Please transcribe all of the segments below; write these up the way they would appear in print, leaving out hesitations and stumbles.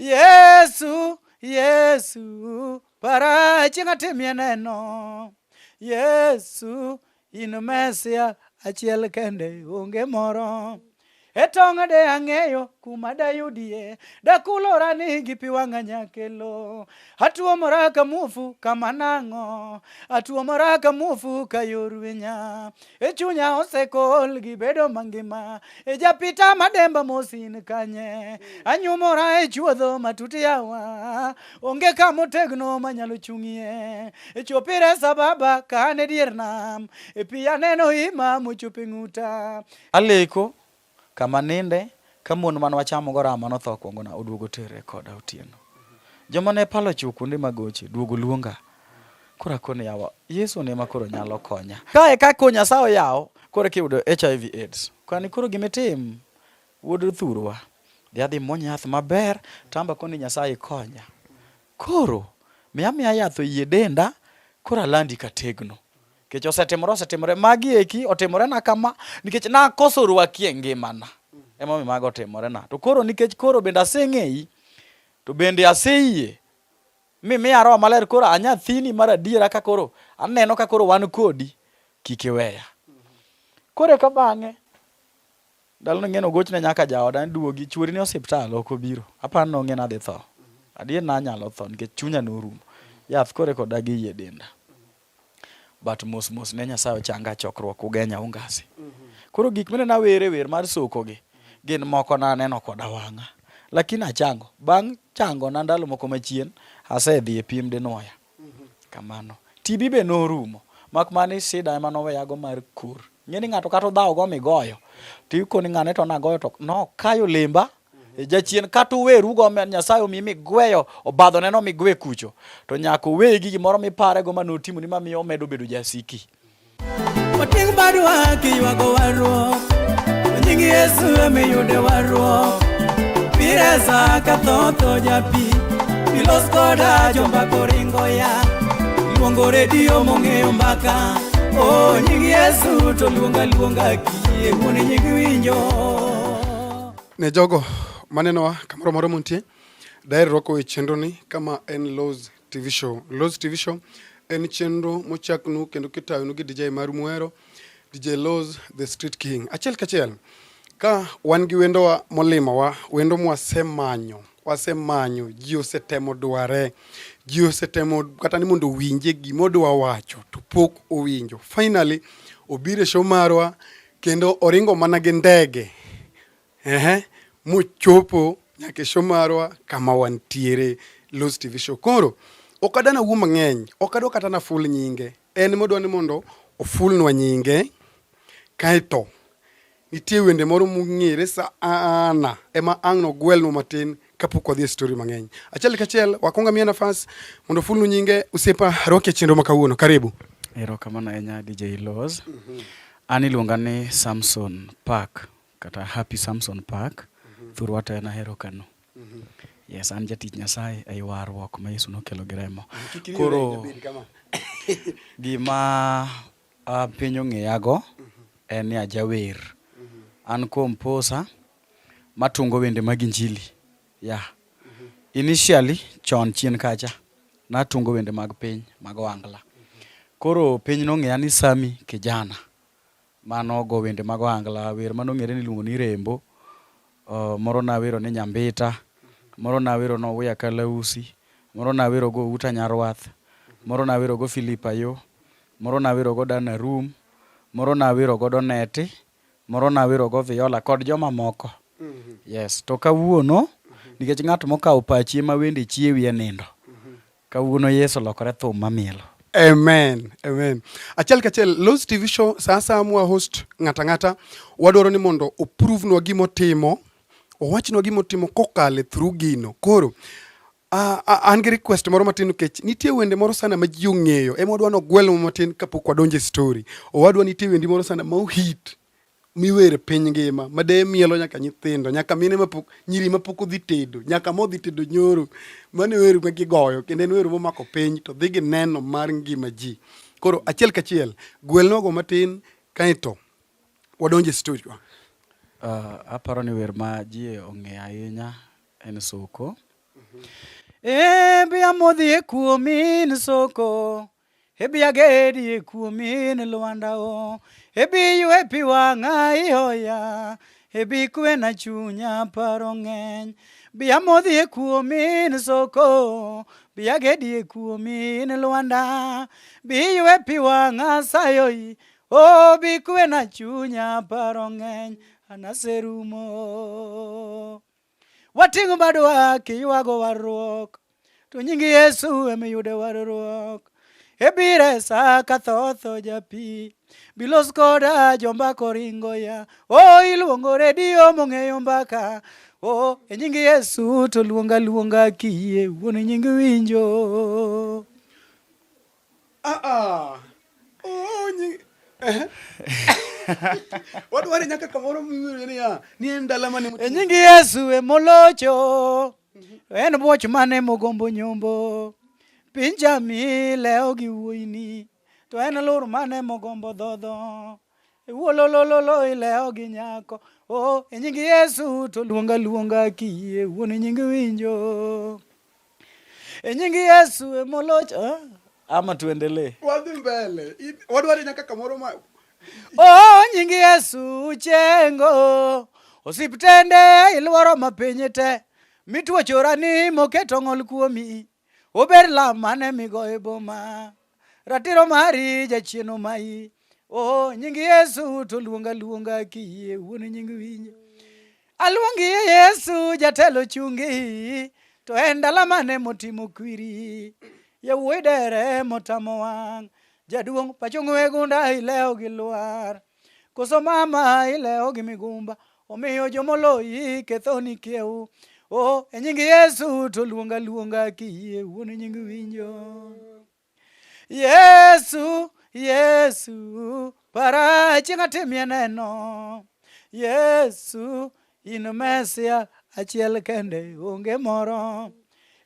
Yesu, Yesu, para chieng' atimie neno. Yesu, in Mesia achiel kende onge moro. E tong' de ang'eyo kuma dayudie, dakulora ni gi pi wang'a nyakelo. Atuomora ka muofu kama nang'o, atuomora ka muofu ka yor winya. E chunya osekol gi bedo mangima, e japita mademba mosin kanye. Anyumora e chuodho matut yawa, onge kamotegno manyalo chung'ie. E chopire sababa ka an e dier nam, e pi aneno ima mochopo e ng'uta. Aleko kama ninde ka mon mane wachamogo rama notho kuongona oduogo terre koda otieno. Joma ne palo ochiwo kuonde mag goche duogo luonga. Koro akone yawa Yesu ne ema koro nyalo konya. Kae ka ko Nyasaye oyawo koro eka iyudo HIV AIDS. Kani koro gima itim wuod thurwa dhi adhi muony yath maber to amba akoni Nyasaye konya. Koro miya miya yath oyie denda koro alandi kategno. Nikech osetimore osetimore magi eki otimore na kama nikech nakoso rwaki e ngimana. Emomiyo mago otimore na. To koro nikech koro bende aseng'eyi to bende aseyie mi miya roho maler koro anyathini mar adiera ka koro aneno ka koro wan kodi kik iweya. Koro eka bang'e Ndalono ing'e nogochne nyaka jaoda ni duogi chuori ni osiptal ok obiro. Aparo ni nong'e ni adhi tho. Adier nanyalo tho nikech chunya norumo. Yath koro eka odagi yie denda. But mos mos ne Nyasaye ochanga chokruok Ugenya Ungasi. Koro gik mineno awere wer mar soko gi gin moko naneno koda wang'a. Lakini achango. Bang' chango na ndalo moko machien asedhi e pim dinwoya. Kamano. TB be norumo. Mak mana ni sida ema noweyago mar kor. Ing'e ni ng'ato kata odhawo go migoyo. To ikoni ng'ane to nagoyo to nokayo lemba. Jachien kata uweru go Nyasaye omiyi migweyo obadho neno migwe kucho. To nyaka oweyi gi gimoro miparego ma notimoni mamiyo omedo bedo jasiki. Wating' badwa kiywago warruok, nying Yesu emiyude warruok. Piresa ka tho tho japi, ilos koda jombaka oringo ya. Luongo redio mong'eyo mbaka, oh nying Yesu to luonga luonga kiyie wuon nying winjo. Ne jogo manenowa kamoro amora muntie, daher rwako e chenroni kama en Loz TV show. Loz TV show en chenro mochaknu kendo kitayonu gi DJ maru muhero, DJ Loz the Street King. Achiel kachiel, ka wan gi wendowa molimowa, wendo mwasemanyo, wasemanyo, ji osetemo dware, ji osetemo kata ni mondo owinje gima odwa wacho to pok owinjo. Finally, obiro e show marwa kendo oringo mana gi ndege Ehe, mochopo nyaka e show marwa kama wantiere Loz TV show. Koro ok adwa nawuo mang'eny, ok adwa kata naful nyinge. En modwa ni mondo ofulnwa nyinge kaeto nitie wende moro mong'ere sana ema ang' nogwelnwa matin kapok wadhi e story mang'eny. Achiel kachiel wakwongo amiye nafas mondo ofulnu nyinge. Osiepa, arwaki e chenro ma kawuono. Karibu. Erokamano ahinya DJ Loz. An iluonga ni Samson Park kata Happy Samson Park. Thurwa to en ahero Kano. Yes, an jatich Nyasaye ei warruok ma Yesu nokelo gi remo. Koro gima piny ong'eyago en ni ajawer. An composer matungo wende mag injili. Yeah. Initially chon chien kacha natungo wende mag piny mag ohangla. Koro piny nong'eya ni Sami Kijana manogo wende mag ohangla, wer manong'ere ni iluongo ni Rembo, moro nawero ni Nyambita, moro nawero ni Owuya Kalausi, moro nawero go Outa Nyarwath, moro nawero go Philip Ayo, moro nawero go Dana Room, moro nawero godo Neti, moro nawero go Viola kod joma moko. Yes, to kawuono nikech ng'at mokawo pachi ema wende chiewi e nindo. Kawuono Yesu olokore thum mamielo. Amen, amen. Achiel kachiel, Loz TV show sa asaya mwa host ng'ata ng'ata wadwaro ni mondo oprove nwa gima otimo, owachnwa gima otimo kokalo through gino. Koro an gi request moro matin nikech nitie wende moro sana ma ji ong'eyo ema wadwa ni ogwelnwa matin kapok wadonjo e story. Owadwa nitie wendi moro sana ma ohit miwer e piny ngima ma deye mielo nyaka nyithindo nyaka mine mapok nyiri mapok odhi tedo nyaka modhi tedo nyoro. Mano e wer ma gigoyo kendo en wer momako piny to dhi gi neno mar ngima ji. Koro achiel kachiel gwelnwago matin kaeto wadonjo e story wa. Aparo ni wer ma ji ong'eyo ahinya en Soko. Ebi amodhi e kuomi in soko, ebi agedi e kuomi in lwanda o, ebi ywe pi wang'a ihoya, ebi kwena chunya paro ng'eny. Bi amodhi e kuomi in soko, bi agedi e kuomi in lwanda, bi ywe pi wang'a sayoi, o bi kwena chunya paro ng'eny, anaserumo. Wating'o badwa kiywago warruok, to nying Yesu emiyude warruok. Ebire sa ka tho tho japi, bilos koda jombako ringo ya. O iluongo redio mong'eyo mbaka, o e nying Yesu to luonga luonga kiyie, wuon nying winjo. Ah, ah. Oh, nyi... Eh. Wadware nyaka kamoro miwinjo niya, ni en dala mane E nying Yesu emolocho, en buoch mane mogombo nyombo. Piny jami lewo gi wuoyini, to en lur mane mogombo dhodho. Wuololololo ilewo gi nyako, oh, e nying Yesu to luonga luonga kiyie, wuon nying winjo. E nying Yesu emolocho. Ah, ama tuendelee. Wadhi mbele. Wadware nyaka kamoro ma Oh, nying Yesu chengo. Osiptende iluoro ma piny te. Mituochora ni moketo ng'ol kuomi. Ober lam mane migo e boma. Ratiro mari jachien omayi. Oh, nying Yesu to luonga luonga kiyie wuon nying winjo. Aluongi Yesu jatelo chungi to en dala mane motimo kwiri. Yawuoyi dere motamo wang' jaduong' pacho ng'we gunda ilewo gi lwar. Koso mama ilewo gi migumba omiyo jomoloyi kethoni kiew. Oh, e nying Yesu to luonga luonga kiyie wuon nying winjo. Yesu, Yesu, para chieng' atimie neno. Yesu, in Mesia achiel kende, onge moro.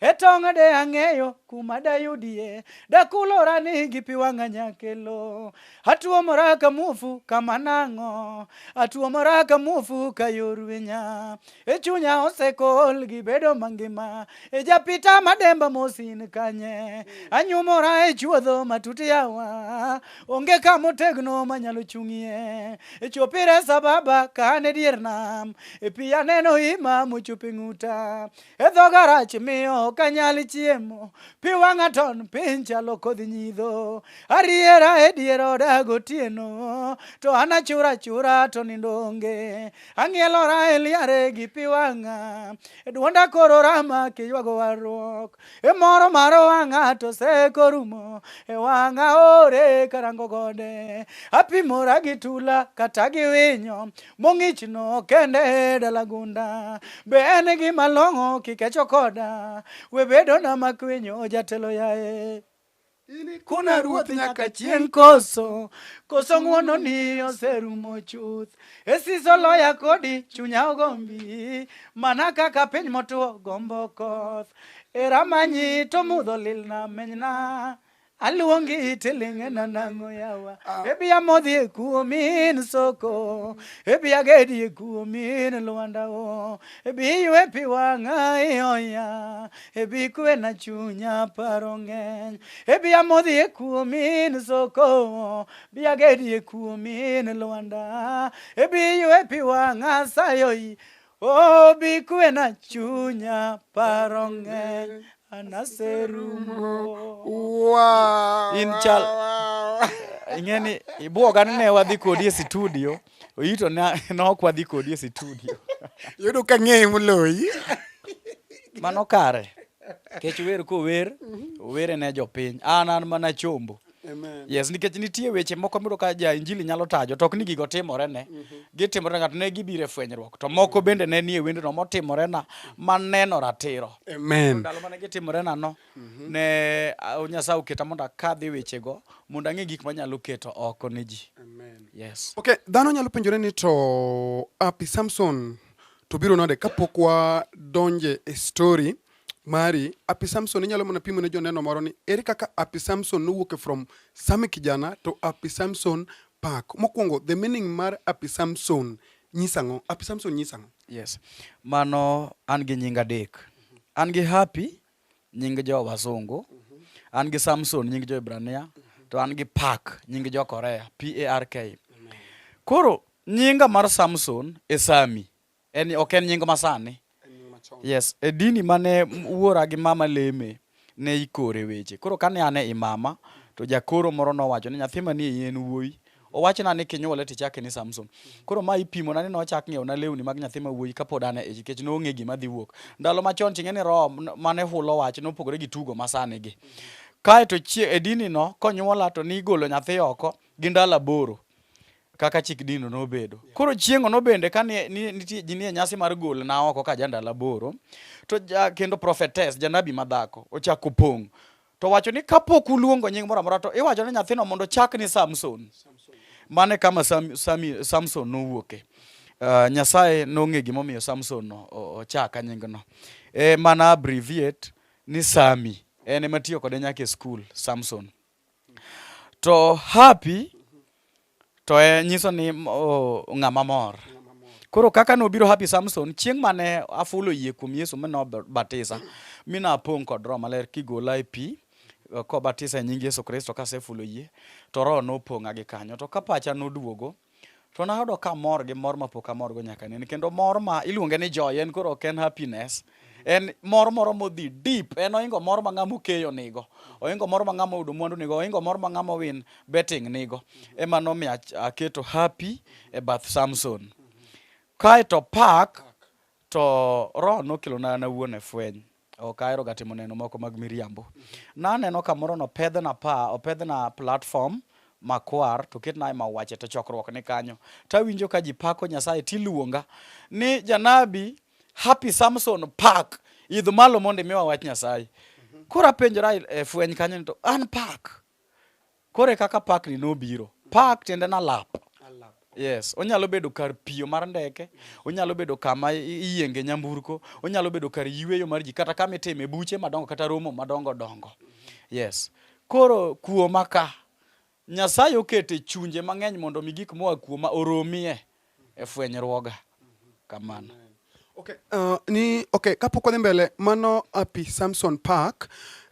E tong' de ang'eyo kuma dayudie, dakulora ni gi pi wang'a nyakelo. Atuomora ka muofu kama nang'o, atuomora ka muofu ka yor winya. E chunya osekol gi bedo mangima, e japita mademba mosin kanye. Anyumora e chuodho matut yawa, onge kamotegno manyalo chung'ie. E chopire sababa ka an e dier nam, e pi aneno ima mochopo e ng'uta. E dhoga rach miyo ok anyal chiemo, pi wang'a ton piny chalo kodhi nyidho. Ariera e dier oda gotieno, to an achur achura to nindo onge. Ang'ielora e liare gi pi wang'a, e dwonda koro rama kiywago warruok. E moro mar wang'a to seko rumo, e wang'a ore karango gode. Apimora gi tula kata gi winyo, mong'ichno kende dala gunda. Be en gima long'o kikecho koda, we bedona makwinyo jatelo yaye. Kuna ruoth nyaka chieng' koso, koso ng'wono ni oserumo chuth. E siso loya kodi chunya ogombi, mana kaka piny motwo gombo koth. Era manyi to mudho lilna menyna, aluongi tiling'ena nang'o yawa. Ah. Ebi amodhi e kuomi in soko, ebi agedi e kuomi in lwanda o, ebi ywe pi wang'a ioya, ebi kwena chunya paro ng'eny. Ebi amodhi e kuomi in soko, bi agedi e kuomi in lwanda, ebi ywe pi wang'a sayoi. O bi kwena chunya paro ng'eny anaserumo. Wow. In chal ing'eni ibuoga ni ne wadhi kodi e studio oyi to ne ok wadhi kodi e studio. Yudo ka ng'eyi moloyi. Mano kare. Kech wer kower, owere ne jopiny. An an mana chombo. Amen. Yes, nikech nitie weche moko miyudo ka ja injili nyalo tajo to ok ni gigo timore ne. Gitimore ne ng'ato ne gibiro e fwenyruok. To moko bende ne nie wendno motimore na maneno ratiro. Amen. Ndalo mane gitimore na no, ne Nyasaye oketa mondo akadhi wechego mondo ang'e gik manyalo keto oko ne ji. Amen. Yes. Okay, dhano nyalo penjore ni to Happy Samson to biro nade kapok wadonje e story mari. Happy Samson inyalo mana pimo ne joneno moro ni ere kaka Happy Samson nowuok from Sami Kijana to Happy Samson Park. Mokwongo, the meaning mar Happy Samson nyisa ang'o? Happy Samson nyisa ang'o? Yes. Mano an gi nying adek. An gi Happy nying jo wasungu, an gi Samson nying jo Ibrania, to an gi Park nying jo Korea, P A R K. Koro nyinga mar Samson e Sami. En ok en nying masani. Yes, e dini mane wuora gi mama leme ne ikore weche. Koro kane an e i mama to jakoro moro nowacho ni nyathi manie iyi en wuoyi. Owachna ni kinyuole tichake ni Samson. Koro ma ipimona ni nochak ng'iewona lewni mag nyathi ma wuoyi kapod an e ich nikech nong'e gima dhi wuok. Ndalo machon ting'e ni roho mane hulo wach nopogore gi tugo masani gi. Kaeto e dini no konyuola to nigolo nyathi oko gi ndalo aboro kaka chik dino nobedo. Koro chieng'ono bende ka nitie ji nie nyasi mar golna oko ka ja ndalo aboro, to ja, kendo prophetess, janabi madhako, ochako pong'. To wacho ni kapok uluongo nying moro amora to iwacho ni nyathino mondo ochak ni Samson. Mano e kama Samson nowuoke. Nyasaye nong'e gimomiyo Samson no ochaka nyingno. E mana abbreviate ni Sami. En ema tiyo kode nyaka e skul, Samson. To happy to e nyiso ni oh, ng'ama mor. Koro kaka nobiro Happy Samson, chieng' mane afulo yie kuom Yesu mi nobatisa, mi napong' kod Roho Maler kigola e pi, kobatisa e nying Yesu Kristo kasefulo yie, to Roho nopong'a gi kanyo. To ka pacha noduogo, To nayudo ka amor gi mor mapok amorgo nyaka nene. Kendo mor ma iluonge ni joy, en koro ok en happiness. En mor moro modhi deep. En oingo mor ma ng'ama okeyo nigo. Oingo mor ma ng'ama oyudo mwandu nigo. Oingo mor ma ng'ama owin betting nigo. Ema nomiyo aketo happy e bath Samson. Kaeto park to roho nokelona an awuon e fweny. Ok ahero ga timo neno moko mag miriambo. Naneno kamoro nopedhna pa, opedhna platform makwar to oketna e mauache to chokruok ni kanyo. Tawinjo ka ji pako Nyasaye tiluonga ni janabi Happy Samson Park idh malo mondo imiwa wach Nyasaye. Koro apenjora e fweny kanyo ni to an park. Koro e kaka park ni nobiro. Park tiende en alap. Yes, onyalo bedo kar piyo mar ndeke, onyalo bedo kama iyienge nyamburko, onyalo bedo kar yweyo mar ji kata kama itime buche madongo kata romo madongo dongo. Yes. Koro kuoma ka, Nyasaye okete chunje mang'eny mondo mi gik moa kuoma oromie e fwenyruoga. Kamano. Okay, ni okay, kapok wadhi mbele, mano Happy Samson Park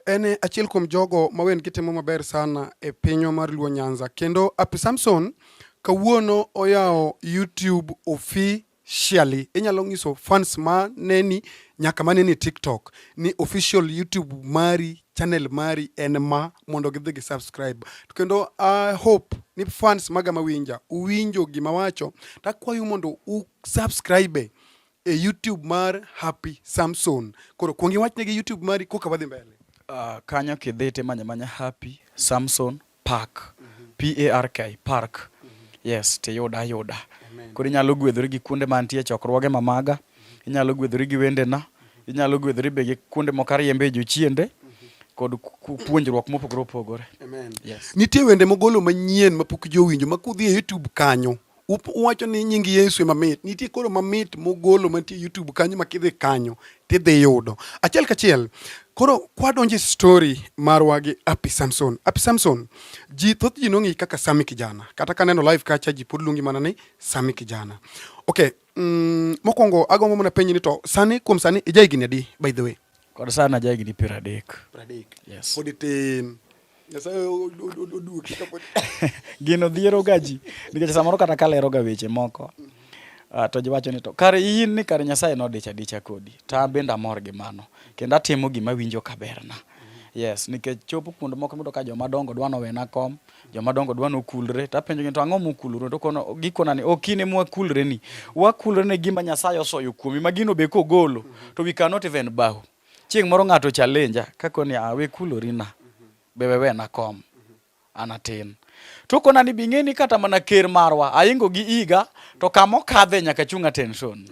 en achiel kuom jogo ma wendgi timo maber sana e pinywa mar Luo Nyanza. Kendo Happy Samson kawuono oyawo YouTube officially. Inyalo nyiso fans ma neni nyaka maneni e TikTok ni official YouTube mari, channel mari en ma mondo gidhi gi subscribe. To kendo I hope ni fans maga mawinja uwinjo gima wacho to akwayo mondo u subscribe e YouTube mar Happy Samson. Koro kuong iwachnegi YouTube mari koka wadhi mbele. Kanyo kidhi timanyo amanya Happy Samson Park. P A R K Park. Yes, tiyuda ayuda. Koro inyalo gwedhori gi kuonde mantie chokruoge ma maga, inyalo gwedhori gi wendena, inyalo gwedhori be gi kuonde moko ariembe jochiende kod puonjruok mopogore opogore. Amen. Yes. Nitie wende mogolo manyien mapok ji owinjo ma kudhi e YouTube kanyo uwacho ni nying Yesu ema mit. Nitie koro mamit mogolo mantie YouTube kanyo ma kidhi kanyo tidhi yudo. Achiel kachiel, koro kwadonjo e story marwa gi Happy Samson. Happy Samson, ji thoth ji nong'eyi kaka Sammy Kijana. Kata kaneno live kacha ji pod luongi mana ni Sammy Kijana. Okay, mokwongo agombo mana penji ni to sani kuom sani ija higni adi by the way? Kod sani aja higni 30. 30. Yes. Pod itin. Nyasaye oduoki kapod. Gino dhiero ga ji nikech samoro kata kalero ga weche moko to ji wacho ni to kare in ni kare Nyasaye nodich adicha kodi to an bende amor gi mano kendo atimo gima awinjo ka berna. Yes, nikech chopo kuond moko miyudo ka joma dongo dwa nowena kom, joma dongo dwa nokulre to apenjo gi to ang'o mukulru to kono gikona ni ok in ema wakulre ni wakulre ne gima Nyasaye osoyo kuomi ma gino be kogolo to we cannot even bow. Chieng' moro ng'ato challenge kakoni a we kulori na be we wena kom an atin. To kona ni bing'e ni kata mana ker marwa aingo gi higa to kama okadhe nyaka chung' attention.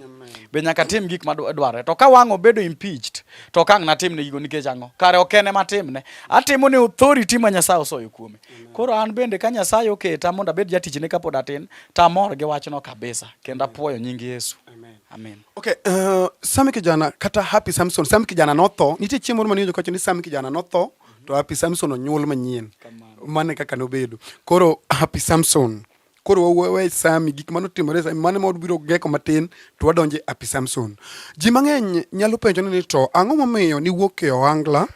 Be nyaka tim gik madwarore. To ka wang' obedo impeached to ok ang' natimne gigo nikech ang'o? Kare ok en ema atimne. Atimo ne authority ma Nyasaye osoyo kuome. Koro an bende ka Nyasaye oketa mondo abed jatichne kapod atin to amor gi wachno kabisa kendo apuoyo nying Yesu. Amen. Amen. Okay, Sammy Kijana kata Happy Samson, Sammy Kijana notho. Nitie chieng' moro mane iwinjo kawacho ni Sammy Kijana notho to Happy Samson onyuol manyien. Mano e kaka nobedo. Koro Happy Samson. Koro wawe Sami, gik mane otimore Sami, mano ema wabiro geko matin to wadonje Happy Samson. Ji mang'eny nyalo penjo ni to ang'o momiyo niwuok e ohangla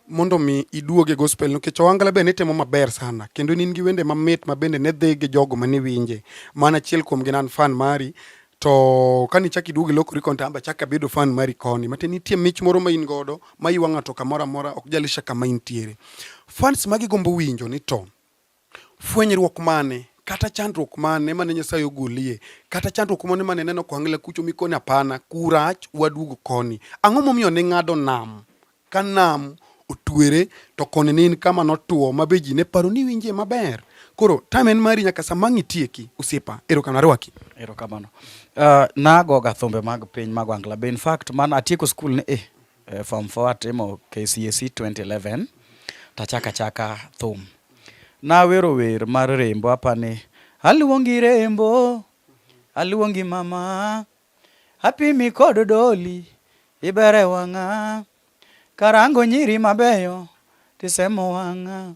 mondo mi iduog e gospel nikech ohangla be nitimo maber sana kendo in gi wende mamit ma bende ne dhi gi jogo mane winje. Mano achiel kuom gi an fan mari to kane ichako iduogo ilokori koni to an be achako abedo fan mari koni. Matiende nitie mich moro ma in godo ma ywa ng'ato kamoro amora ok jalisha kama intiere. Fans magi gombo winjo ni to Fwenyruok mane kata chandruok mane mane Nyasaye ogolie kata chandruok mane mane ineno kohangla kucho mikoni hapana kurach waduog koni. Ang'o momiyo ning'ado nam ka nam otwere to koni ne in kama notuo ma be ji ne paro ni iwinje maber. Koro time en mari nyaka sama ang' itieki osiepa. Erokamano arwaki. Erokamano. Uh, nagoga thumbe mag piny mag Wangla be in fact man atieko skul ni eh, eh, form 4 atimo KCSE 2011 tachaka chaka thum. Nawero wer mar rembo apani aluongi rembo aluongi mama apimi kod doli iber e wang'a karango nyiri mabeyo tisemo wang'a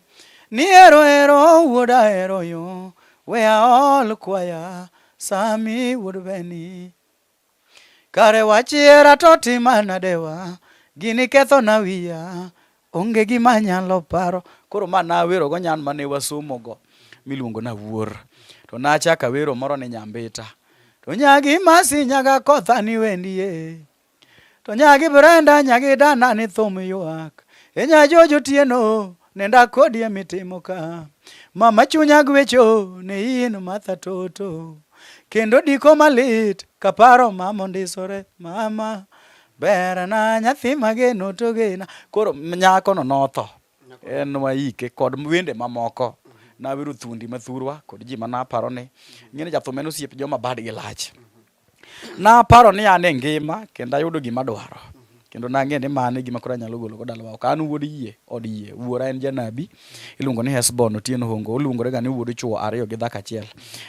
ni ero ero wuod ahero yo we aol kwaya sami wuod beni Kare wach hera to tima nadewa, gini kethona wiya, onge gima anyalo paro. Koro ma nawerogo nyan mane wasomogo miluongo ni Awuor. To nachako awero moro ni Nyambita. To nyagi Masi nyaga kotha ni wendie. To nyagi Brenda nyagi Dana ni thum ywak. E nya Jojo Otieno nenda kodi e mitimo ka. Mama chunya gwecho ne in Martha Toto. Kendo diko malit kaparo mama ondisore mama berna nyathi mageno to gena. Koro nyakono notho. En waike kod wende mamoko. Nawero thuondi mathurwa kod ji manaparo ni ing'e ni jathum en osiep joma badgi lach. Naparo ni an e ngima kendo ayudo gima adwaro. Kendo nang'e ni mano e gima koro anyalo golo go dalawa oko. An wuod yie, od yie. Wuora en janabi, iluongo ni Hesbon Otieno Hongo. Oluongore ga ni wuod chuo ariyo gi dhako achiel.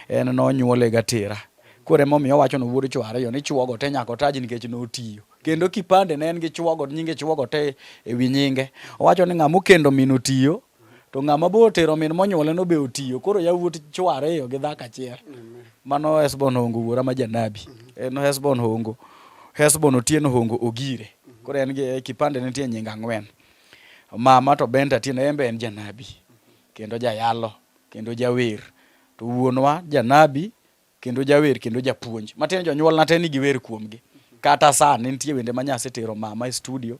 En nonyuole gatera. Koro emomiyo owacho ni wuod chuo ariyo, ni chuogo te nyaka otaj nikech notiyo. Kendo kipande ne en gi chuogo, nyinge chuogo te e wi nyinge. Owacho ni ng'ama okendo min otiyo, To ng'ama bo otero min monyuole no be otiyo. Koro yawuot chwo ariyo gi dhako achiel. Mano Hesbon Hongo wuora ma janabi. En Hesbon Hongo. Hesbon Otieno Hongo Ogire. Koro en gi e kipande nitie nying ang'wen. Mama to Benta Atieno en be en janabi. Kendo jayalo. Kendo jawer. To wuonwa janabi kendo jawer kendo japuonj. Matiende jonyuolna te nigi wer kuomgi. Kata sani nitie wende ma nyasetero mama e studio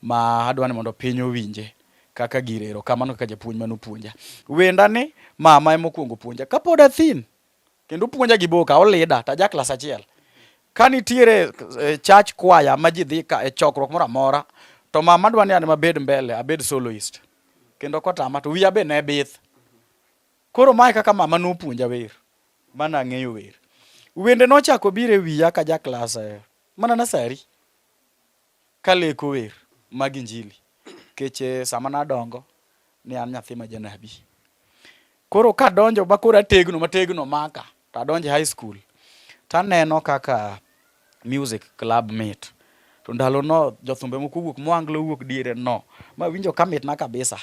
ma adwa ni mondo piny owinje kaka gir erokamano kaka japuonj mane opuonja. Wenda ni mama ema okwongo puonja kapod athin kendo opuonja gi boka olida to aja klas achiel. Ka nitiere eh, church choir ma ji dhi ka e chokruok moro amora to mama dwa ni an ema abed mbele abed soloist. Kendo kotama to wiya be ne bith. Koro mae kaka mama nopuonja wer. Ma nang'eyo wer. Wende nochako biro e wiya ka ja klas eh, mana nasari kaleko wer mag injili. Nikech eh, sama nadongo ne an nyathi ma janabi. Koro kadonjo ba koro ategno mategno maka to adonjo e high school taneno kaka music club mit. To ndalono jothumbe moko owuok Mwanglo owuok diere no mawinjo ka mitna kabisa.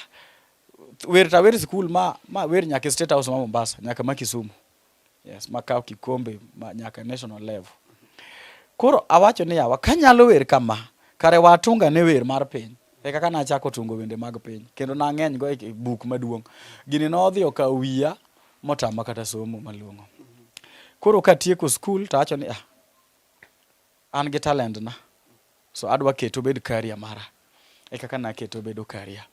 Wer to awer skul ma ma wer nyaka e State House ma Mombasa, nyaka ma Kisumu. Yes, makaw kikombe ma nyaka national level. Koro awacho ni yawa kanyalo wer kama, kare watunga ne wer mar piny. E kaka nachako tungo wende mag piny kendo nang'eny go e buk maduong'. Gini nodhi okawo wiya motama kata somo malong'o. Koro katieko skul to awacho ni ah, an gi talent na so adwa kete obed career mara e kaka nakete obedo career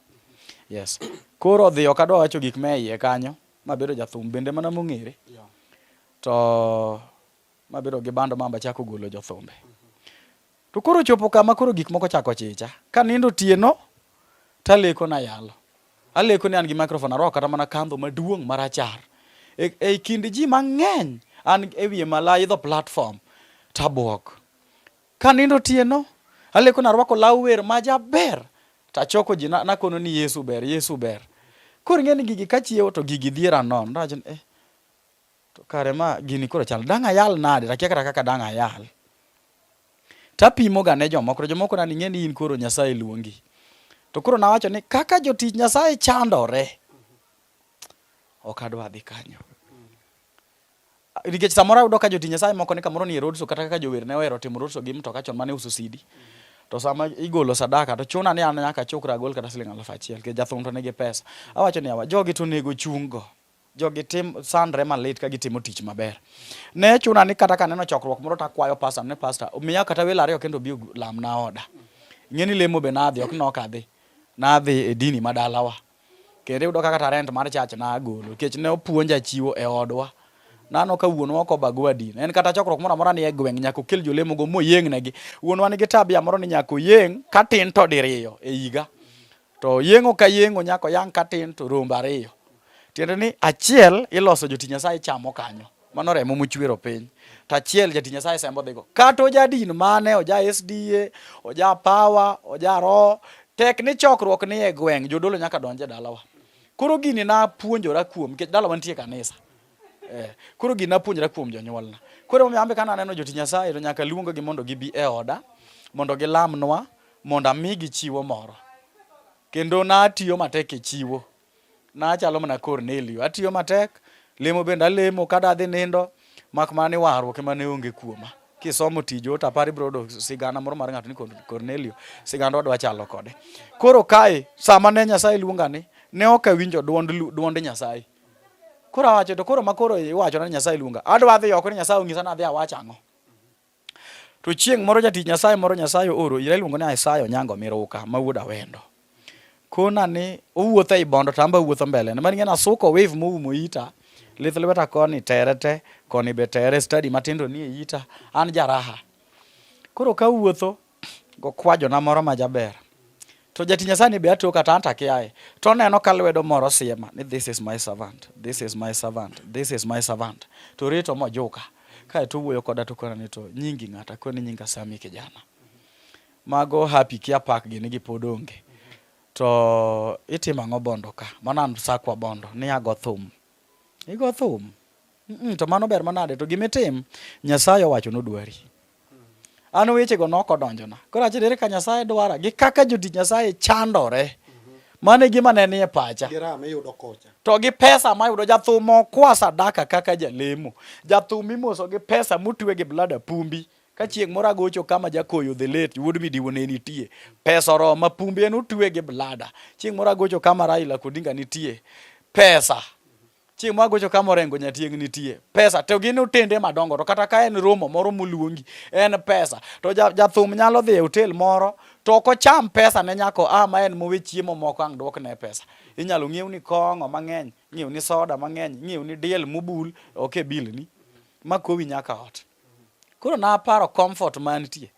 yes koro odhi ok adwa wacho gik ma iye kanyo mabedo jathum bende mana mong'ere to mabedo gi bando ma achako golo jothumbe to koro chopo kama koro gik moko chako chicha kanindo otieno taleko nayalo Aleko ni an gi microphone arwako kata mana kandho maduong' marachar. E, e kind ji mang'eny an e wiye malo aidho platform tabuok. Kanindo otieno, aleko ni arwako law wer ma jaber tachoko ji nakono ni Yesu ber, Yesu ber. Koro ing'e ni gigi kachiewo to gigi dhiera nono. Tawacho ni eh, to kare ma gini koro chal dang' ayal nade takia kata kaka dang' ayal. Tapimo ga ne jomoko to jomoko nani ing'e ni in koro Nyasaye luongi. To koro nawacho ni kaka jotich Nyasaye chandore, ok adwa dhi kanyo. Nikech samoro ayudo ka jotich Nyasaye moko ni kamoro ni e road show kata kaka jower ne ohero timo road show gi mtoka chon mane uso CD. To sama igolo sadaka to chuna ni an nyaka achokra agol kata siling 1000 nikech jathum to nigi pesa. Awacho ni yawa jogi to onego chung go. Jogi tim sandre malit ka gitimo tich maber. Ne chuna ni kata kaneno chokruok moro to akwayo pastor ni pastor miya kata welo ariyo kendo obi olamna oda. Ing'e ni lemo be nadhi ok nok adhi. Nadhi e dini ma dalawa. Kendo iyudo ka kata rent mar church nagolo nikech ne opuonja chiwo e odwa. Naneno ka wuonwa ok obagua din. En kata chokruok moro amora ni e gweng' nyaka okel jolemogo moyeng'negi. Wuonwa nigi tabia moro ni nyaka oyeng' ka tin to diriyo e higa. To yeng'o ka yeng'o nyaka oyang' ka tin to rombe ariyo. Tiende ni achiel iloso jotich Nyasaye chamo kanyo. Mano remo mochwero piny. To achiel jatich Nyasaye sembo dhigo. Kata oja din mane, oja SDA, oja Power, oja Roho, tek ni chokruok ni e gweng', jodolo nyaka donj e dalawa. Koro gini napuonjora kuom, nikech dalawa nitie kanisa. Eh, koro gini napuonjora kuom jonyuolna. Koro emomiyo an be ka naneno jotich Nyasaye to nyaka luong gi mondo gibi e oda, mondo gilamnwa, mondo amigi chiwo moro. Kendo natiyo matek e chiwo. Nachalo mana Kornelio, atiyo matek, lemo bende alemo kada adhi nindo, mak mana ni warruok ema ne onge kuoma. Kisomo tij ote apar ibiro yudo sigana moro mar ng'ato ni Kornelio, sigandwa dwa chalo kode. Koro kae, sama ne Nyasaye luonga ni, ne ok awinjo duond, duond Nyasaye. Koro awacho to koro ma koro iwachona ni Nyasaye luonga, adwa dhi oko ni Nyasaye onyisa ni adhi awach ang'o. To chieng' moro jatich Nyasaye moro Nyasaye ooro ira iluongo ni Isaya Onyango Miruka ma wuod Awendo. Kona ni owuotho ei bondo to an be awuotho mbele ne. Mano ing'e ni asuko wave moumo ita, lith lweta koni tere te, koni be tere, study matindo ni e ita, an jaraha. Koro kawuotho gokwajona moro ma jaber. To jatich Nyasaye ni be atoka to an to akiaye. To oneno ka lwedo moro siema ni this is my servant, this is my servant, this is my servant. To rito mojuka. Kae to owuoyo koda to okona ni to nyingi ng'ato, akone ni nyinga Sammy kijana. Mago happy kia park gini gi pod onge. To itimo ang'o Bondo ka? Mano an Sakwa Bondo, ni ago thum. Igo thum? Mm -mm, to mano ber manade? To gimitim, Nyasaye owacho nodwari. An wechego nok odonjona. Koro achiel ere ka Nyasaye dwara gi kaka jotich Nyasaye chandore. Mano e gima ne nie pacha. Gi raha miyudo kocha. To gi pesa mayudo jathum okwa sadaka kaka jalemo. Jathum imoso gi pesa motwe gi blada pumbi. Ka chieng' moro agocho kama jakoyo the late wuod midiwo ne nitie. Pesa oroma pumbi en otwe gi blada. Chieng' moro agocho kama Raila Odinga nitie. Pesa. Chieng' moro agocho kama Orengo Nyatieng' nitie. Pesa to gin otende madongo to kata ka en romo moro moluongi en pesa. To jathum nyalo dhi e hotel moro to ok ocham pesa ne nyako a ma en mowe chiemo moko ang' duokne pesa. Inyalo ng'iewni kong'o mang'eny, ng'iewni soda mang'eny, ng'iewni diel mobul ok e bill ni ma kowi nyaka ot. Koro naparo comfort mantie.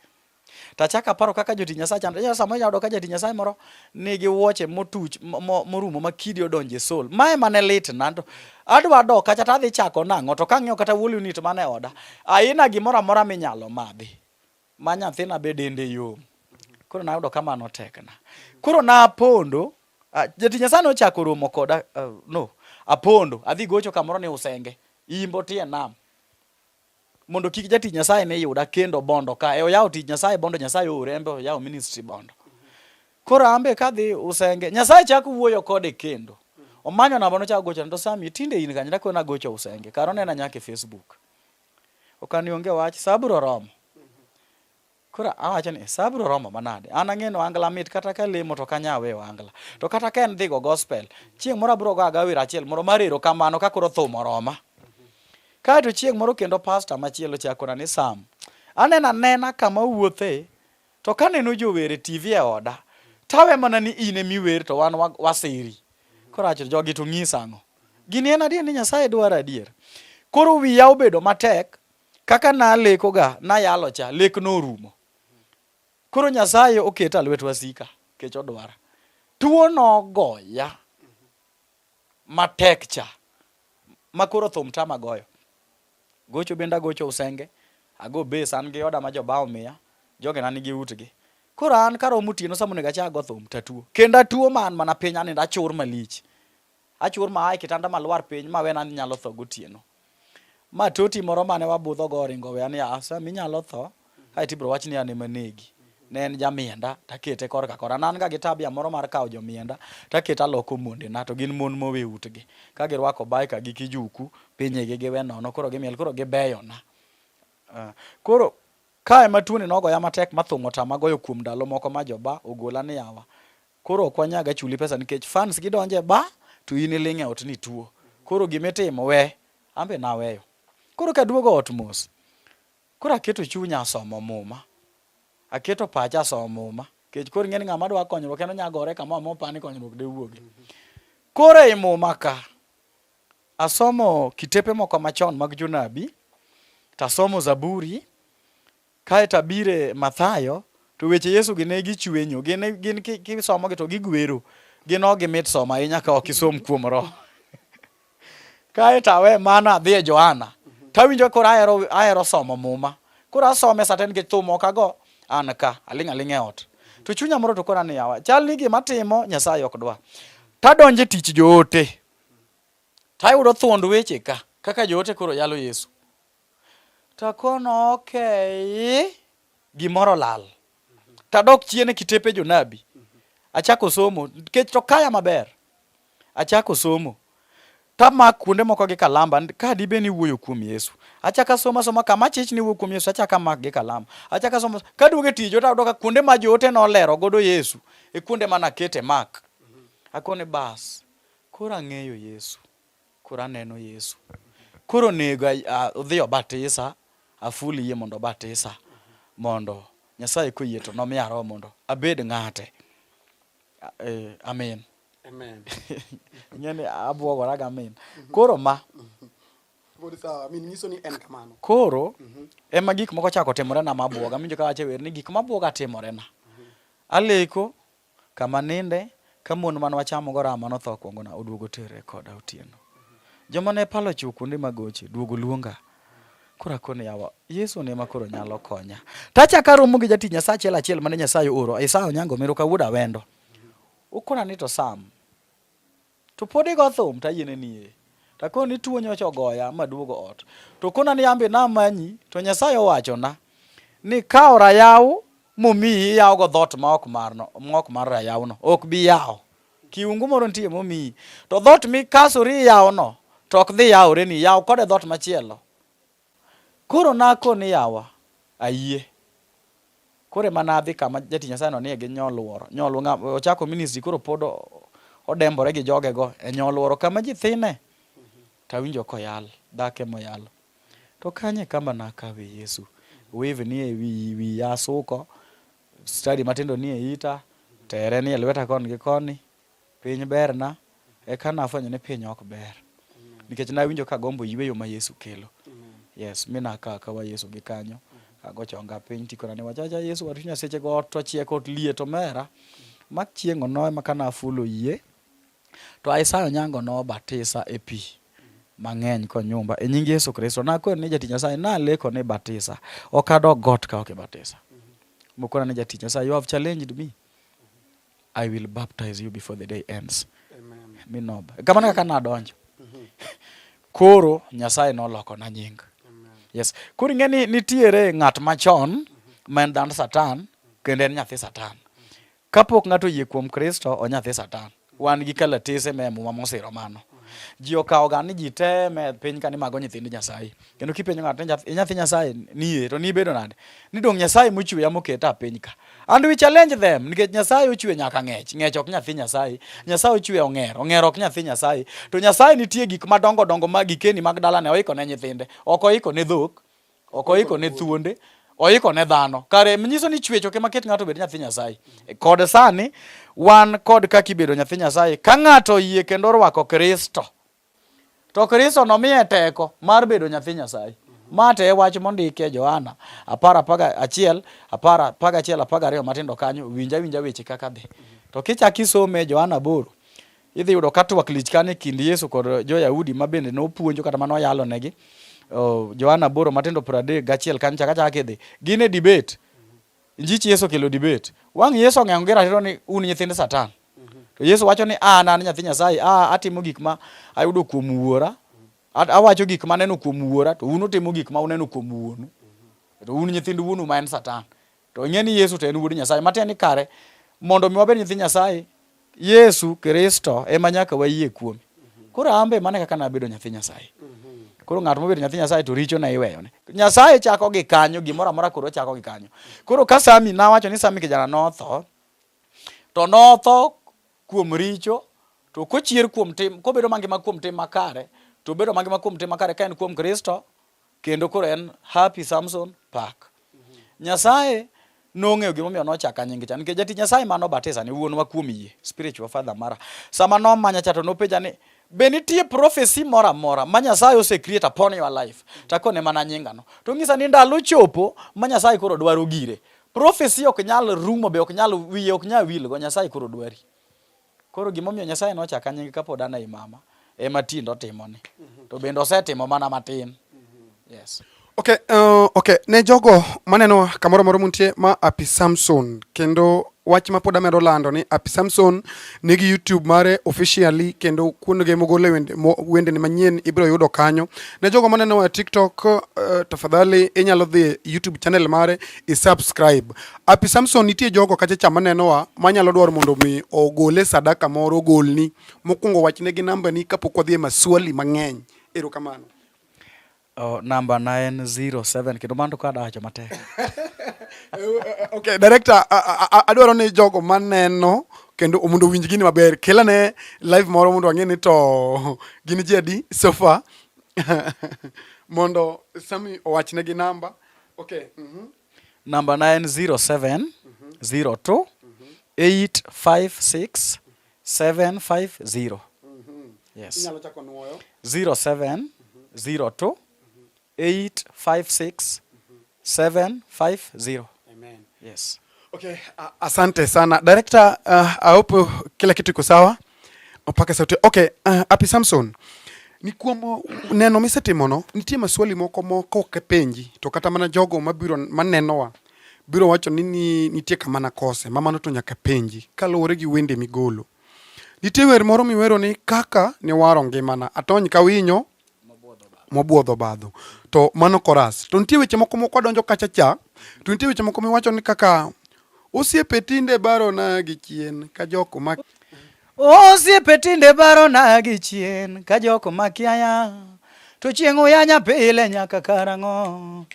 To achako aparo kaka jotich Nyasaye chandore. Inyalo samoro inyalo yudo ka jatich Nyasaye moro nigi wuoche motuch morumo ma kidi odonjo e sol. Mae mane litna to adwa dok kacha to adhi chako nang'o to kang'iyo kata wall unit man e oda aina gimoro amora minyalo madhi ma nyathina be dende yom. Koro nayudo ka mano tekna. Koro napondo jatich Nyasaye nochako romo koda no apondo adhi gocho kamoro ni Usenge imbo tie nam. Mondo kik jatich Nyasaye ne yuda kendo Bondo ka. E oyawo tich Nyasaye Bondo, Nyasaye oore, en be oyawo ministry Bondo. Koro an be kadhi Usenge, Nyasaye chako wuoyo kode kendo. Omanyo namba nochako gochona to Sami, tinde in kanye? Nakone agocho Usenge. Kara onena nyaka e Facebook. Okani onge wach, sa biro romo. Koro awacho ni sa biro romo manade? An ang'e ni ohangla mit kata ka lemo to kanya awe ohangla. To kata ka en dhigo gospel, chieng' moro abiro go aga wer achiel moro mar erokamano ka koro thum oroma. Kaeto chieng' moro kendo pastor machielo chakona ni Sam, aneno anena kama uwuothe to kaneno jower e TV e oda, tawe mana ni in emiwer to wan wasiri. Koro awacho jogi to ng'isa ang'o? Gini en adier ni Nyasaye dwaro adier. Koro wiya obedo matek Kaka nalekoga, nayalo cha, lek norumo. Koro Nyasaye oketa lwet wasika, kech odwara. Tuo nogoya matek cha, ma koro thum tama goyo. Gocho bende agocho Usenge, ago bass, an gi oda ma joba omiya, jogena nigi utgi. Koro an karomo otieno sama onego achak go thum tatuo. Kendo atuo ma an mana piny anindo achur malich. Achur ma aa e kitanda malwar piny ma wena ni nyalo tho gotieno. Ma toti moro mane wabudho go oringo oweya ni ah Sam inyalo tho kaeto ibiro wach ni an ema anegi. Ne en jamienda takete korka kora. Ne an ga gi tabia moro mar kawo jomienda taketo aloko mondena to gin mon mowe utgi. Ka girwako baika gi kijuku, pinyigi giwe nono koro gimiel koro gibeyona. Koro ka ema tuoni nogoya matek ma thum otama goyo kuom ndalo moko ma jo bar ogola ni yawa koro ok wanyaga chuli pesa nikech fans gi donjo e bar to in iling' e ot ni ituo. Koro gima itimo we. An be naweyo. Koro kaduogo ot mos, Koro aketo chunya asomo muma. Aketo pacha asomo muma. Nikech koro ing'e ni ng'ama dwa konyruok en onya gore kamoro amora mopani konyruok de wuogi. Koro ei muma ka, asomo kitepe moko machon mag jonabi, tasomo Zaburi, kaeto abire Mathayo, to weche Yesu gi ne gichwenyo, gin, gin kisomogi to gigwero. Gin ok gimit somo ahinya ka ok isom kuom Roho. Kae to awe mano adhi e Johana. To awinjo koro ahero, ahero somo muma. Koro asome sate nikech thum ok ago an ka, aling' aling' e ot. To chunya moro to kora ni yawa, chal ni gima atimo Nyasaye ok dwa. Tadonjo e tich joote. Tayudo thuond weche ka, kaka joote koro yalo Yesu. Takono okay, gimoro olal. Tadok chien e kitepe jonabi. Achako somo, nikech to kaya maber. Achako somo. Tamak kuonde moko gi kalamba, ka dibe ni wuoyo kuom Yesu. Achako asoma asoma kama achich ni wuoyo kuom Yesu, achako amak gi kalam. Achako asoma, kaduogo e tij joote ayudo ka kuonde ma joote nolero godo Yesu, e kuonde mane akete mark. Akone bas, koro ang'eyo Yesu. Koro aneno Yesu. Koro onego odhi obatisa, aful yie mondo obatisa, mondo Nyasaye koyie to nomiya roho mondo abed ng'ate. Eh, amen. Amen. Ing'e ni abuogora ga amen. Koro ma. Pod sawa, amin nyiso ni en kamano. Koro ema gik moko chako timore na mabuoga. Awinjo ka awacho e wer ni gik mabuoga timore na. Aleko Kama ninde, ka mon mane wachamogo raha mane otho okuongona oduogo terre koda otieno. Joma ne palo ochiwo kuonde mag goche duogo luonga. Koro akone yawa, Yesu ne ema koro nyalo konya. Tachako aromo gi jatich Nyasaye achiel achiel mane Nyasaye ooro, Isaya Onyango Miruka wuod Awendo. Okona ni to Sam, To pod igo thum to ayiene ni ee. To akoni ni tuo nyocha ogoya maduogo ot. To okona ni ambe namanyi to Nyasaye owachona ni kawo rayaw momiyi iyawogo dhoot ma ok marno, ma ok mar rayawno ok bi yawo. Kiungu moro nitie momiyi. To dhoot mikasori iyawono to ok dhi yaworeni, yaw kode dhoot machielo. Koro nakoni yawa, ayie. Koro ema nadhi kama jatich Nyasaye no nie gi nyoluoro. Nyoluoro, ng'a, ochako ministry koro pod odembore gi jogego e nyoluoro kama ji thine. To awinjo koyal, dhako ema oyalo. To kanyo e kama nakawe Yesu. Weave nie wi wiya asuko, stadi matindo nie ita, tere nie lweta koni gi koni. Piny berna, eka nafwenyo ni piny ok ber. Nikech nawinjo ka agombo yueyo ma Yesu kelo. Yes, mi nakawo akawa Yesu gi kanyo, ago chonga piny tikona ni wacha acha Yesu watu nyaseche go ot to chiek ot liet omera. Mak chieng' ono ema ka nafulo yie, to Isaya Onyango nobatisa e pi mang'eny konyumba e nying Yesu Kristo. Nakone ni jatich Nyasaye naleko ni batisa, ok adog got ka ok ibatisa. Mokona ni jatich Nyasaye, you have challenged me. I will baptize you before the day ends. Amen. Mi noba. Kamano kaka nadonjo. Koro Nyasaye nolokona nying. Yes. Koro ing'e ni nitiere ng'at machon ma en dhand Satan kendo en nyathi Satan. Kapok ng'ato oyie kuom Kristo, onyathi Satan. Wan gi kalatese me muma mosiro mano. Ji okawo ga ni ji te me piny ka ni mago nyithind Nyasaye. Kendo kipenjo ng'ato ni nyathi Nyasaye ni ee to nibedo nade? Ni dong Nyasaye mochweya moketa e piny ka. And we challenge them nikech Nyasaye ochwe nyaka ng'ech. Ng'ech ok nyathi Nyasaye. Nyasaye ochwe ong'er. Ong'er ok nyathi Nyasaye. To Nyasaye nitie gik madongo dongo ma gikeni mag dalane oiko ne nyithinde. Ok oiko ne dhok. Ok oiko ne thuonde. Oiko ne dhano. Kare nyiso ni chwech ok ema ket ng'ato obed nyathi Nyasaye. Kod sani wan kod kaka ibedo nyathi Nyasaye ka ng'ato oyie kendo orwako Kristo. To Kristo nomiye teko mar bedo nyathi Nyasaye. Ma to e wach mondiki e Johana apar apaga achiel, apar apaga achiel apaga ariyo matindo kanyo, winj awinja weche kaka dhi. To kichak isome e Johana aboro, idhi yudo ka twak lich kanyo e kind Yesu kod jo-Yahudi ma bende nopuonjo kata mane oyalonegi. Johana aboro matindo 31 kanyo chak achaka kidhi. Gin e debate. Njich Yesu okelo debate. Wang' Yesu ong'eng'o gi ratiro ni un nyithind Satan. To Yesu wacho ni an an nyathi Nyasaye, a atimo gik ma ayudo kuom wuora, awacho gik ma aneno kuom wuora, to un utimo gik ma uneno kuom wuonu. To un nyithind wuonu ma en Satan. To ing'e ni Yesu to en wuod Nyasaye. Matiende ni kare mondo mi wabed nyithi Nyasaye, Yesu Kristo ema nyaka wayie kuome. Koro an be mano e kaka nabedo nyathi Nyasaye. Koro ng'at mobedo nyathi Nyasaye to richo ne iweyone. Nyasaye chako gi kanyo, gimoro amora koro chako gi kanyo. Koro ka Sami nawacho ni Sami kijana notho, to notho kuom richo, to kochier kuom tim, kobedo mangima kuom tim makare, to obedo mangima kuom tim makare ka en kuom Kristo, Kendo koro en Happy Samson Park. Nyasaye nong'eyo gimomiyo nochaka nying cha nikech jatich Nyasaye mano batisa ni wuonwa kuom yie, spiritual father mara. Sama nomanya cha to nopenja ni be nitie prophecy moro amora ma Nyasaye ose create upon your life? Takone mana nyingano. To ng'isa ni ndalo chopo ma Nyasaye koro dwaro gire. Prophecy ok nyal rumo be ok nyal wiye ok nyal wilgo Nyasaye koro dwari. Koro gimomiyo Nyasaye nochaka nying kapod an ei mama ema tinde otimoni. To bende osetimo mana matin. Yes. Okay, okay. Ne jogo maneno kamoro moro muntie ma Happy Samson kendo wach ma pod amedo lando ni Happy Samson nigi YouTube mare officially kendo kuondege mogole wende, mo, wendene manyien ibiro yudo kanyo. Ne jogo maneno e TikTok tafadhali inyalo dhi e YouTube channel mare i subscribe. Happy Samson nitie jogo kacha cha manenowa manyalo dwaro mondo mi ogole sadaka moro ogolni. Mokwongo wachnegi nambani kapok wadhi e maswali mang'eny. Erokamano. Oh, namba na en 07 kendo mano to ka dawacho matek. Okay, director, adwaro ni jogo maneno kendo mondo owinj gini maber. Kelane live moro mondo wang'e ni to gin ji adi so far. Mondo Sammy owachnegi namba. Okay. Namba na en 07 02 856 750. Yes. Inyalo chako nuoyo. 07 02 856 750. Amen. Yes. Okay, asante sana. Director, I hope kila kitu iko sawa. Opake sauti. Okay, Happy Samson. Ni kuom neno misetimono, nitie maswali moko moko ok penji, to kata mana jogo mabiro manenowa biro wacho ni nitie kama nakose, ma mano to nyaka penji kaluwore gi wende migolo. Nitie wer moro miwero ni kaka niwaro ngimana, atony ka winyo mobuodho obadho. To mano chorus. To nitie weche moko moko wadonjo kacha cha, to nitie weche moko miwacho ni kaka osiepe tinde barona gi chien ka jok ma Osiepe tinde barona gi chien ka jok makiaya to chieng' uyanya pile nyaka karang'o?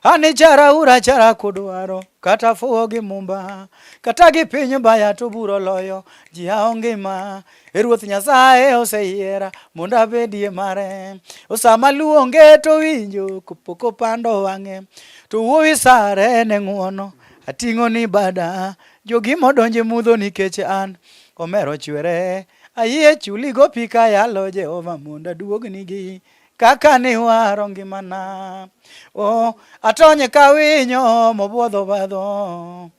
Ani chara ura chara kudwaro kata fuwo gi mumba kata gi piny baya to buro loyo ji aonge ma e Ruoth Nyasaye oseyiera mondo abedie mare. Sama luonge to winjo kopok opando wang'e to wuowi sare ne ng'uono ating'o ni bada jogi modonje mudho nikech an omero chwere ayie chuli gopi kayalo Jehova mondo aduognigi kaka niwaro ngimana. Oh, atonye ka winyo mobuodho obadho.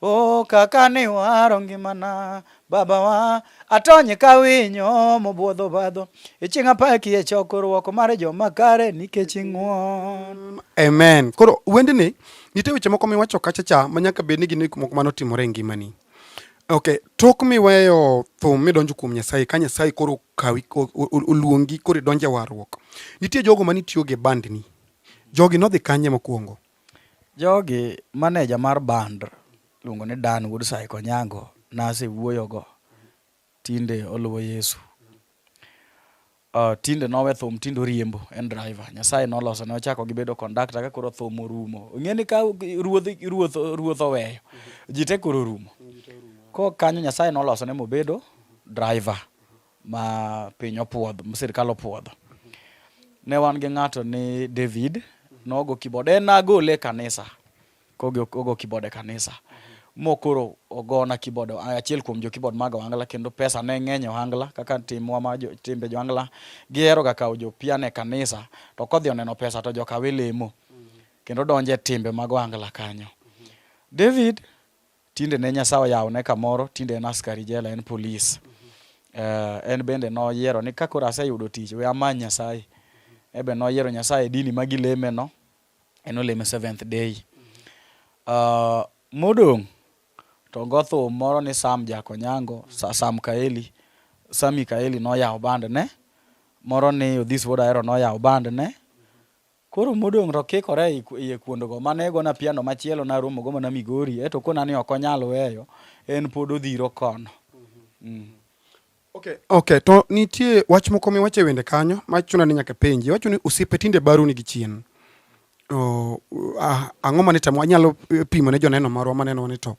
Oh, kaka niwaro ngimana babawa, atonye ka winyo mobuodho obadho. Ichieng' apaki e chokruok mar joma kare nikech ing'won. Amen. Koro wendni nitie weche moko miwacho kacha cha ma nyaka bed ni gin gik moko manotimore e ngimani. Okay, tok miweyo thum midonjo kuom Nyasaye ka Nyasaye koro okawi oluongi koro idonjo e warruok. Nitie jogo mane tiyo gi bandni. Jogi nodhi kanye mokwongo? Jogi, maneja mar band iluongo ni Dan wuod Saiko Onyango nasewuoyogo tinde oluwo Yesu. Tinde nowe thum tinde oriembo en driver. Nyasaye noloso ne ochako gi bedo conductor ka koro thum orumo. Ing'e ni ka ruoth ruoth ruoth oweyo ji te koro orumo. Ko kanyo Nyasaye noloso ne mobedo driver ma piny opuodho, ma sirkal opuodho. Ne wan gi ng'ato ni David nogo keyboard en nagole e kanisa kogo ogo keyboard e kanisa mokoro ogona keyboard achiel kuom jo keyboard mag ohangla kendo pesa ne ng'eny e ohangla kaka timwa ma jo, timbe jo ohangla gihero ga kawo jo piano e kanisa to kodhi oneno pesa to jokawe lemo kendo donjo e timbe mag ohangla kanyo. David tinde ne Nyasaye oyawone kamoro tinde en askari jela en polis. En bende noyiero ni ka koro aseyudo tich we amany Nyasaye. En be noyiero Nyasaye e dini ma gileme no en oleme Seventh Day. Modong' to go thum moro ni Sam Jakonyango, Sam Kaeli, Sammy Kaeli noyawo band ne, moro ni Odhis Wuod Ahero noyawo band ne. Koro modong' to kikore ei iye kuondgo mane gona piano machielo naromo go mana Migori eto kona ni ok onyal weyo en pod odhiro kono. Okay, okay, to nitie wach moko miwacho e wende kanyo ma chuna ni nyaka penji. Iwacho ni osiepe tinde baru nigi chien. Oh, ah, ang'o mane tamo anyalo eh, pimo ne joneno marwa maneno ni to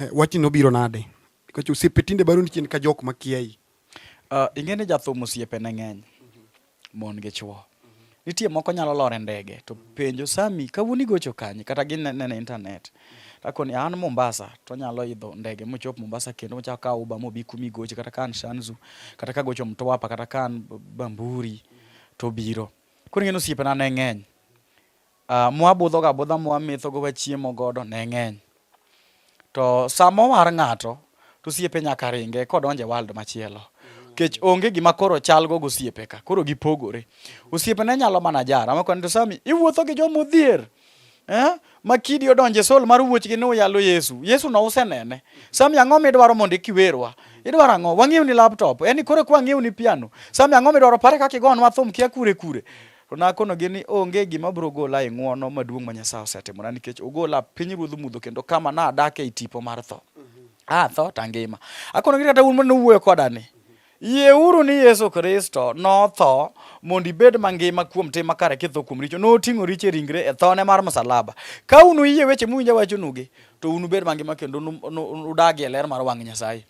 eh, wachni nobiro nade? Nikech osiepe tinde baru ni chien ka jok makiayi. Ing'e ni jathum osiepe ne ng'eny mon gi chuo. Nitie moko nyalo lor e ndege to penjo Sami kawuono igocho kanye kata ginene e internet. Takoni an Mombasa to onyalo idho ndege mochop Mombasa kendo mochak kawo Uber mobi kuma igoche kata ka an Shanzu kata ka agocho Mtwapa kata ka an Bamburi to obiro. Koro ing'e ni osiepena ne ng'eny. Mwabudhogo abudha mwamethogo wachiemo godo ne ng'eny. To sama owar ng'ato to osiepe nyaka ringe kodonjo e world machielo. Nikech onge gima koro chal go gosiepe ka, koro gipogore. Osiepe ne nyalo mana jara makoni to Sami iwuotho gi joma odhier. Eh? Ma kidi odonjo e sol mar wuochgi ni uyalo Yesu. Yesu no usenene. Sami ang'o midwaro mondo ikiwerwa? Idwaro ang'o? Wang'iewni laptop. En koro kwa ng'iewni piano. Sami ang'o midwaro? Pare kaka igonwa thum kia kure kure. To nakonogi ni onge gima biro gola e ng'wono maduong' ma Nyasaye osetimona nikech ogola pinyruodh mudho kendo kama nadak ei tipo mar tho. Atho to angima. Akonogi kata un mane uwuoyo koda ni, yieuru ni Yesu Kristo notho mondo ibed mangima kuom tim makare kitho kuom richo. Noting'o richo e ringre e thone mar msalaba. Ka un uyie weche muwinjo awachonugi, to unubed mangima kendo udagie e ler mar wang' Nyasaye.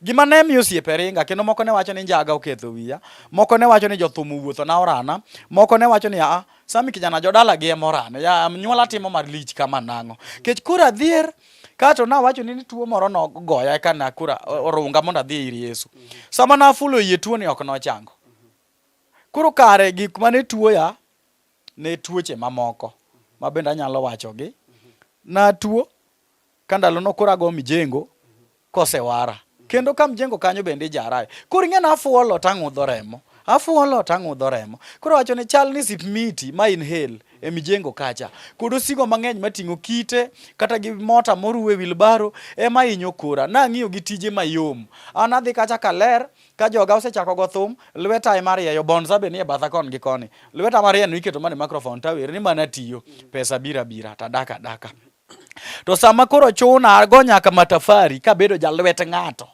Gima ne miyo osiepe ringa kendo moko ne wacho ni njaga oketho wiya, moko ne wacho ni jothum owuotho na orana, moko ne wacho ni aa, Sami kijana jodala gi ema orane, ya nyuola timo malich kama nang'o. Kech koro adhier kato nawacho ni tuo moro nogoya eka na koro orunga mondo adhi ir Yesu. Sama nafulo yie tuo ni ok nochango. Koro kare gik mane tuoya ne tuoche mamoko ma bende anyalo wachogi. Natuo ka ndalono koro ago mijengo kosewara. Kendo ka mjengo kanyo bende ijarae. Koro ing'e nafuolo to ang'udho remo. Afuolo to ang'udho remo. Koro wacho ni chal ni sipmiti ma inhale e mijengo kacha. Kod osigo mang'eny mating'o kite kata gi mota moruw e wilbaro ema hinyo kora. Nang'iyo gi tije mayom. An adhi kacha kaler Ka joga osechako go thum, lweta ema rieyo, bonza be nie batha kon gi koni. Lweta marieno iketo mana e microphone tawer ni mana tiyo, pesa biro abira tadak adaka. To sama koro chuna ago nyaka matafari kabedo jalwet ng'ato.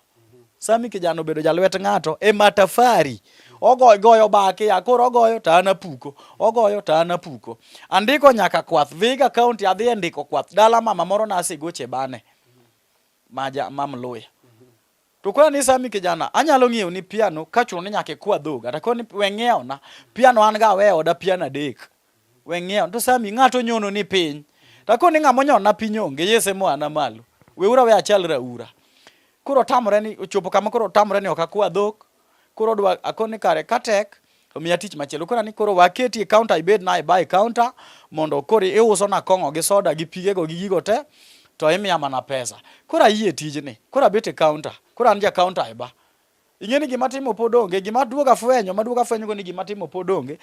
Sami kijana obedo jalwet ng'ato e matafari. Ogoyo goyo baki ya koro ogoyo to an apuko, ogoyo to an apuko. Andiko nyaka kwath, Vihiga County adhi e ndiko kwath. Dala mama moro nasegoche bane ma ja ma Mluya. To koro ni Sami kijana, anyalo ng'iewo ni piano ka chuno ni nyaka ikwa dhoga. To koni we ng'iewo na. Piano an ga aweyo oda piano adek. We ng'iewo. To Sami ng'ato nyono ni piny. To koni ng'ama onyona piny onge, Yesu ema oana malo. Weuru awe achal raura. Koro otamore ni ochopo kama koro otamore ni ok akwa dhok. Koro odwa akoni kare katek to miya tich machielo. Koro ni koro waketi e counter ibed na e buy counter mondo koro iuso na kong'o gi soda gi pigego gi gigo te to imiya mana pesa. Koro ayie tijni. Koro abet e counter. Koro an ja counter e ba. Ing'e ni gima timo pod onge, gima duogo afwenyo, maduogo afwenyo go ni gima timo pod onge.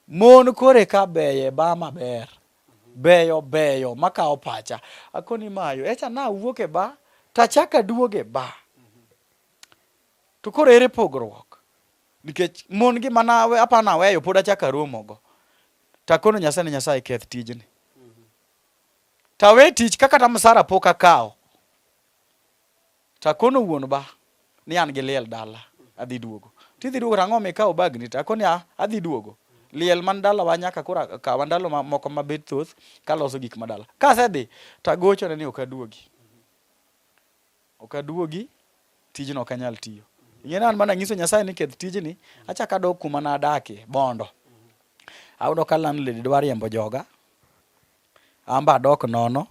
Mon kore ka beyo e ba maber. Beyo beyo makawo pacha. Akoni mayo, echa nawuok e ba, tachako aduogo e ba. To koro ere pogruok? Nikech mon gi mana apa naweyo pod achako aromogo. Takono Nyasaye ni Nyasaye keth tijni. Tawe tich ka kata msara pok akawo. Takono wuon ba ni an gi liel dala adhi duogo. Tidhi duogo to ang'o mikawo bagni? Takoni a adhi duogo. Liel man dalawa nyaka koro kawa ndalo moko mabet thoth kaloso gik madala. Kasedhi tagochone ni ok aduogi. Ok aduogi, tijno ok anyal tiyo. Ing'e ni an mana nyiso Nyasaye ni keth tijni, achako adok kuma nadakie, Bondo. Ayudo ka landlady dwa riembo joga, an be adok nono.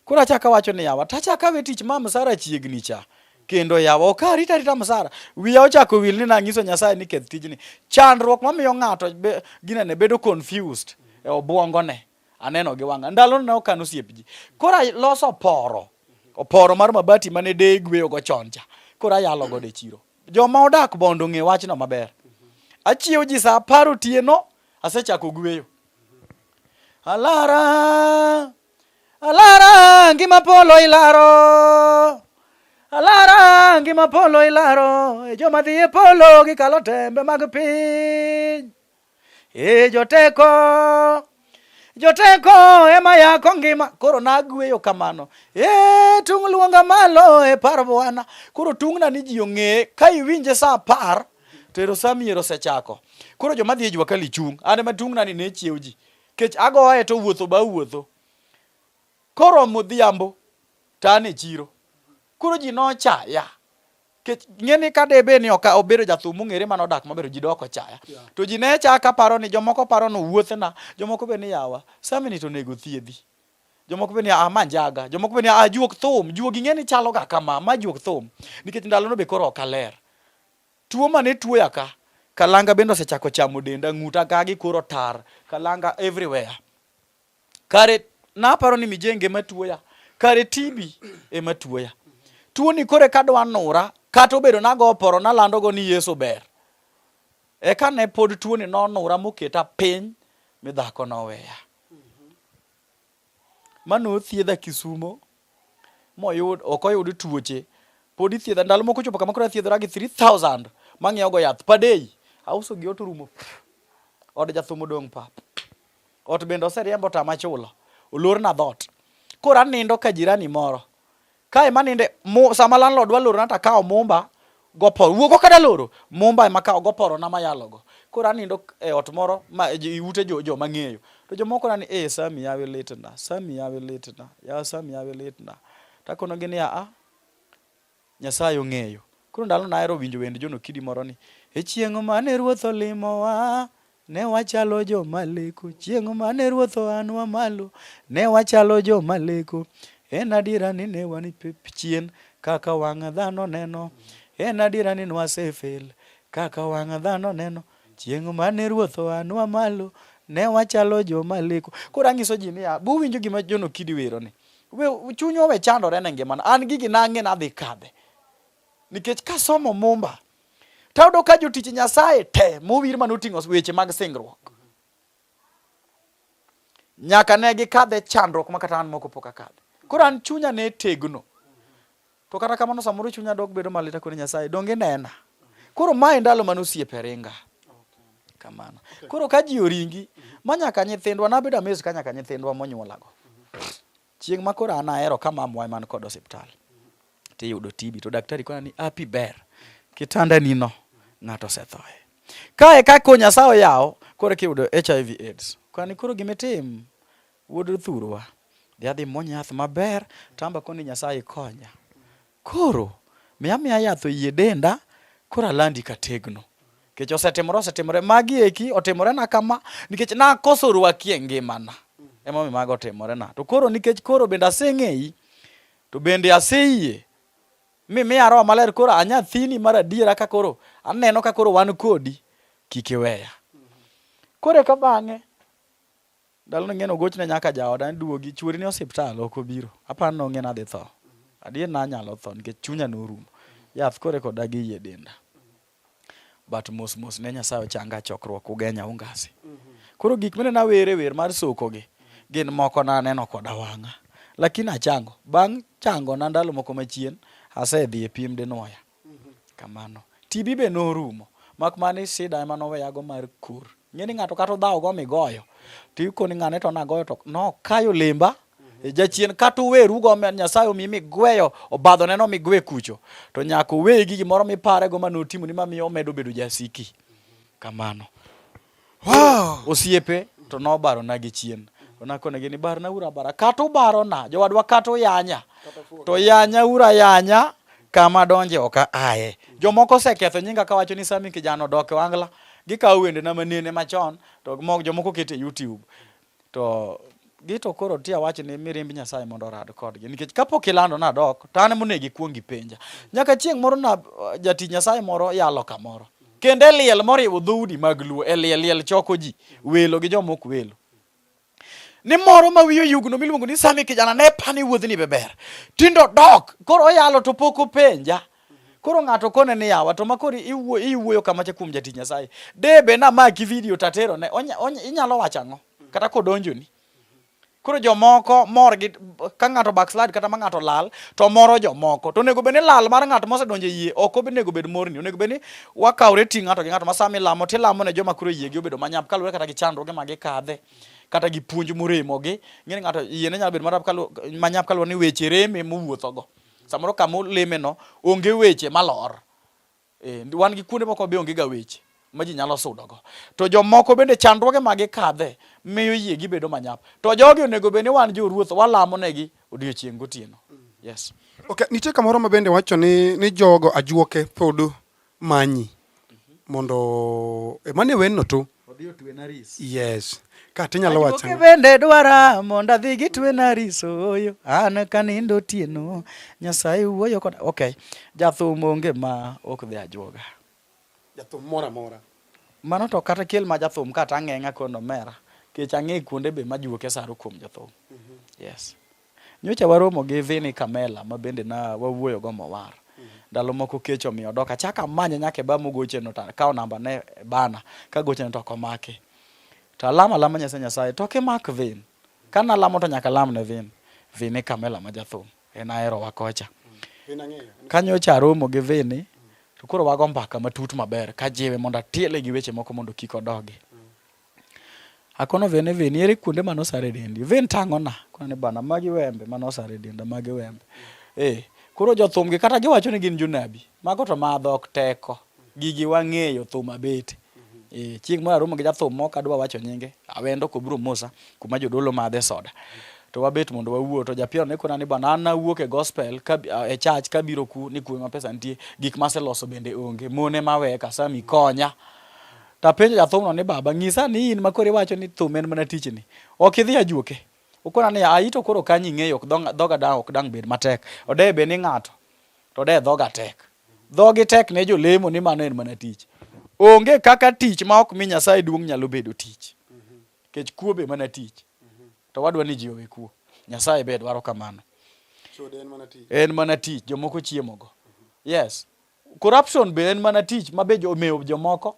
Koro achako awacho ni yawa, tachako awe tich ma msara chiegni cha. Kendo yawa, ok arit arita msara. Wiya ochako wil ni nanyiso Nyasaye ni keth tijni. Chandruok mamiyo ng'ato ginene bedo confused e obwongone. Aneno gi wang'a. Ndalono ne ok an osiep ji. Koro aloso oporo. Oporo mar mabati mane deye gweyogo chon cha. Koro ayalo godo e chiro. Joma odak Bondo ong'e wachno maber. Achiewo ji saa apar otieno, asechako gweyo. Alara, alara, ngima polo ilaro. Alara, ngima polo ilaro. E joma dhi e polo gikalo tembe mag piny. E joteko. Joteko ema yako ngima. Koro nagweyo kamano. E tung' luonga malo e par Bwana. Koro tung'na ni ji ong'e ka iwinje sa 10 to ero sa mier osechako. Koro joma dhi e jua kali chung'. An ema tung'na ni ne chiew ji. Kech agoye to wuotho ba wuotho. Koromo odhiambo to an e chiro. Koro ji nochaya. Kech ng'e ni ka debe ni ok obedo jathum mong'ere mane odak maber ji dok ochaya. To ji ne chaya ka paro ni jomoko paro ni owuothna, jomoko be ni yawa, Sammy ni to onego thiedhi. Jomoko be ni ah ma njaga, jomoko be ni ah juok thum, juogi ng'e ni chalo ga kama, ma juok thum. Nikech ndalono be koro ok aler. Tuo mane tuoya ka, kalanga bende osechako chamo denda, ng'uta ka gi koro tar, kalanga everywhere. Kare naparo ni mijenge ema tuoya, kare TB ema tuoya. Tuoni koro eka dwa nura, kata obedo nago oporo nalandogo ni Yesu ber. Eka ne pod tuoni nonura moketa piny mi dhako noweya. Mano othiedha Kisumo moyud ok oyud tuoche. Pod ithiedha ndalo moko chopo kama koro athiedhora gi 3000 mang'iewo go yath per day. Auso gi ot orumo. Od jathum odong' pap. Ot bende oseriembo tama chulo. Olorna dhoot. Koro anindo ka jirani moro. Kae maninde mu, sama landlord dwa lorona to akawo mumba goporo. Wuok ok adwa loro. Mumba ema akawo goporo na mayalogo. Koro anindo e ot moro ma e ute jo joma ang'eyo. To jomoko na ni eh Sammy yawe litna, Sammy yawe litna, yawa Sammy yawe litna. To akonogi ni a Nyasaye ong'eyo. Koro ndalo nahero winjo wend John Okidi moro ni, e chieng' mane Ruoth olimowa, ne wachalo joma leko. Chieng' mane Ruoth oanwa malo, ne wachalo joma leko. En adiera ni ne wan chien kaka wang' dhano neno. En adiera ni nwasefel kaka wang' dhano neno. Chieng' mane Ruoth oanwa malo, ne wachalo joma leko. Koro anyiso ji niya, buwinjo gima John Okidi wero ni. We chunywa we chandore ne ngimana. An gigi nang'e nadhi kadhe. Nikech kasomo Mumba, tayudo ka jotich Nyasaye te mowir mane oting'o weche mag singruok. Nyaka ne gikadhe chandruok ma kata an moko pok akadhe. Koro an chunya ne tegno. To kata kamano samoro chunya dok bedo malit akone Nyasaye, donge inena? Koro mae ndalo mane osiepe ringa. Kamano. Koro ka ji oringi, ma nyaka nyithindwa, nabedo amazed ka nyaka nyithindwa monyuolago. Chieng' ma koro an ahero ka mamwa ema ni kod osiptal. Tiyudo TB to daktari kona ni api ber. Kitanda ni no, ng'ato osethoe. Kae ka ko Nyasaye oyawo, koro kiyudo HIV AIDS. Kani koro gimitim, Wuod thurwa, dhi adhi muony yath maber, to amba koni Nyasaye konya. Koro, miya miya yath oyie denda, koro alandi kategno. Nikech osetimore, osetimore. Magi eki otimore na kama, nikech nakoso rwaki e ngimana. Emomiyo mago otimore na. To koro nikech koro bende aseng'eyi, to bende aseyie, mi miya Roho Maler koro anyathini mar adiera ka koro aneno ka koro wan kodi, kik iweya. Koro eka bang'e, Ndalono ing'e nogochna nyaka jaoda ni duogi chuori ni osiptal ok obiro. Aparo ni ong'e ni adhi tho. Adier nanyalo tho nikech chunya norumo. Yath koro eka odagi yie denda. But mos mos ne Nyasaye ochanga e chokruok Ugenya Ungasi. Koro gik mineno awere wer mar soko gi gin moko naneno koda wang'a. Lakini achango. Bang' chango na ndalo moko machien asedhi e pim dinwoya. Kamano. TB be norumo. Mak mana ni sida ema noweyago mar kur. Ing'e ni ng'ato kata odhawo go migoyo. To ikoni ng'ane to nagoyo to nokayo lemba. Jachien kata uwerugo Nyasaye omiyi migweyo obadhone no migwe kucho. To nyaka oweyi gi gimoro miparego mane otimoni mamiyo omedo bedo jasiki. Kamano. Wow. Osiepe to nobarona gi chien. To nakonegi ni barna uru abara. Kata ubarona, jowadwa kata uyanya. To yanya uru ayanya kama donje ok aye. Jomoko oseketho nyinga kawacho ni Sammy Kijana odok e Wangla. Gikawo wendena manene machon to jomoko keto e YouTube. To gi to koro ti awach ni mirimb Nyasaye mondo orad kodgi nikech kapok ilando nadok to an monego ikuong ipenja. Nyaka chieng' moro na jatich Nyasaye moro yalo kamoro. Kendo e liel moriwo dhoudi mag Luo, e liel liel choko ji, welo gi joma ok welo. Ni moro ma wiye oyugno miluongo ni Sammy Kijana ne pani wuodhni be ber. Tinde odok, koro oyalo to pok openja. Koro ng'ato kone ni yawa to ma koro iwuoyo kamacha kuom jatich Nyasaye. De be namaki video tatero ne, inyalo wacho ang'o? Kata kodonjoni. Koro jomoko mor gi ka ng'ato backslide kata ma ng'ato lal to moro jomoko. To onego bed ni lal mar ng'at mosedonjo e yie ok onego bed morni. Onego bed ni wakawre ting' ng'ato gi ng'ato ma sama ilamo tilamo ne joma koro yiegi obedo manyap kaluwore kata gi chandruoge ma gikadhe. kata gi puonj moremogi. Ing'e ni ng'ato yiene nyalo bedo marach manyap kaluwore ni weche reme mowuothogo. Samoro kama olemeno onge weche malor. Eh, wan gi kuonde moko be onge ga weche ma ji nyalo sudogo. To jomoko bende chandruoge ma gikadhe miyo yie gibedo manyap. To jogi onego bed ni wan jo ruoth walamo negi odiochieng' gotieno. Yes. Okay, nitie kamoro ma bende wacho ni, ni jogo ajuoke pod manyi mondo e mane wenno to Odhi otwena ris. yes ka tinyalo wacho Ajuoke bende dwara mondo adhi gitwena ris oyo an kanindo otieno Nyasaye wuoyo koda. Okay, jathum onge ma ok dhi ajuoga. Jathum moro amora. Mano to kata kel ma jathum ka to ang'eng'a kono omera. Kech ang'e kuonde be ma juoke saro kuom jothum. Yes. Nyocha waromo gi Vinny Kamela ma bende na wawuoyo go mowar. Ndalo moko kech omiyo odok. Achako amanye nyaka e ba mogoche no to akawo namba ne e bana kagochone to ok omaki. To alamo alama Nyasaye Nyasaye to ok imak Vin. Ka nalamo to nyaka alam ne Vin. Vinny Kamela ma jathum. En aherowa kocha. Ka nyocha aromo gi Vinny to koro wago mbaka matut maber kajiwe mondo atiele gi weche moko mondo kik odogi. Akono Vin Vin ere kuonde mane osar e dendi? Vin tang'ona. Akono ni bana magi wembe mane osar e denda magi wembe. Eh, koro jothum gi kata giwacho ni gin jonabi, mago to ma dhok teko. Gigi wang'eyo thum abete. Eh, chieng' moro aromo gi jathum moro ok adwa wacho nyinge, awendo kobiro mosa kuma jodolo madhe soda. To wabet mondo wawuo to japiano ne kona ni bwana an nawuok e gospel ka, e church kabiro ku ni kuwe ma pesa nitie, gik maseloso bende onge, mon ema weka, Sami konya. To apenjo jathumno ni baba ng'isa ni in ma koro iwacho ni thum en mana tichni. Ok idhi ajuoke. Okona ni ayi to koro kanyo ing'eyo ok dhoga dang' ok dang' bed matek. Odeye be ni ng'ato to odeye dhoga tek. Dhogi tek ne jolemo ni mano en mana tich. Onge kaka tich ma ok mi Nyasaye duong' nyalo bedo tich. Nikech kuo be mana tich. To wadwa ni ji owe kuo. Nyasaye be dwaro kamano. Chode en mana tich. En mana tich, jomoko chiemogo. Yes. Corruption be en mana tich ma be omewo jomoko.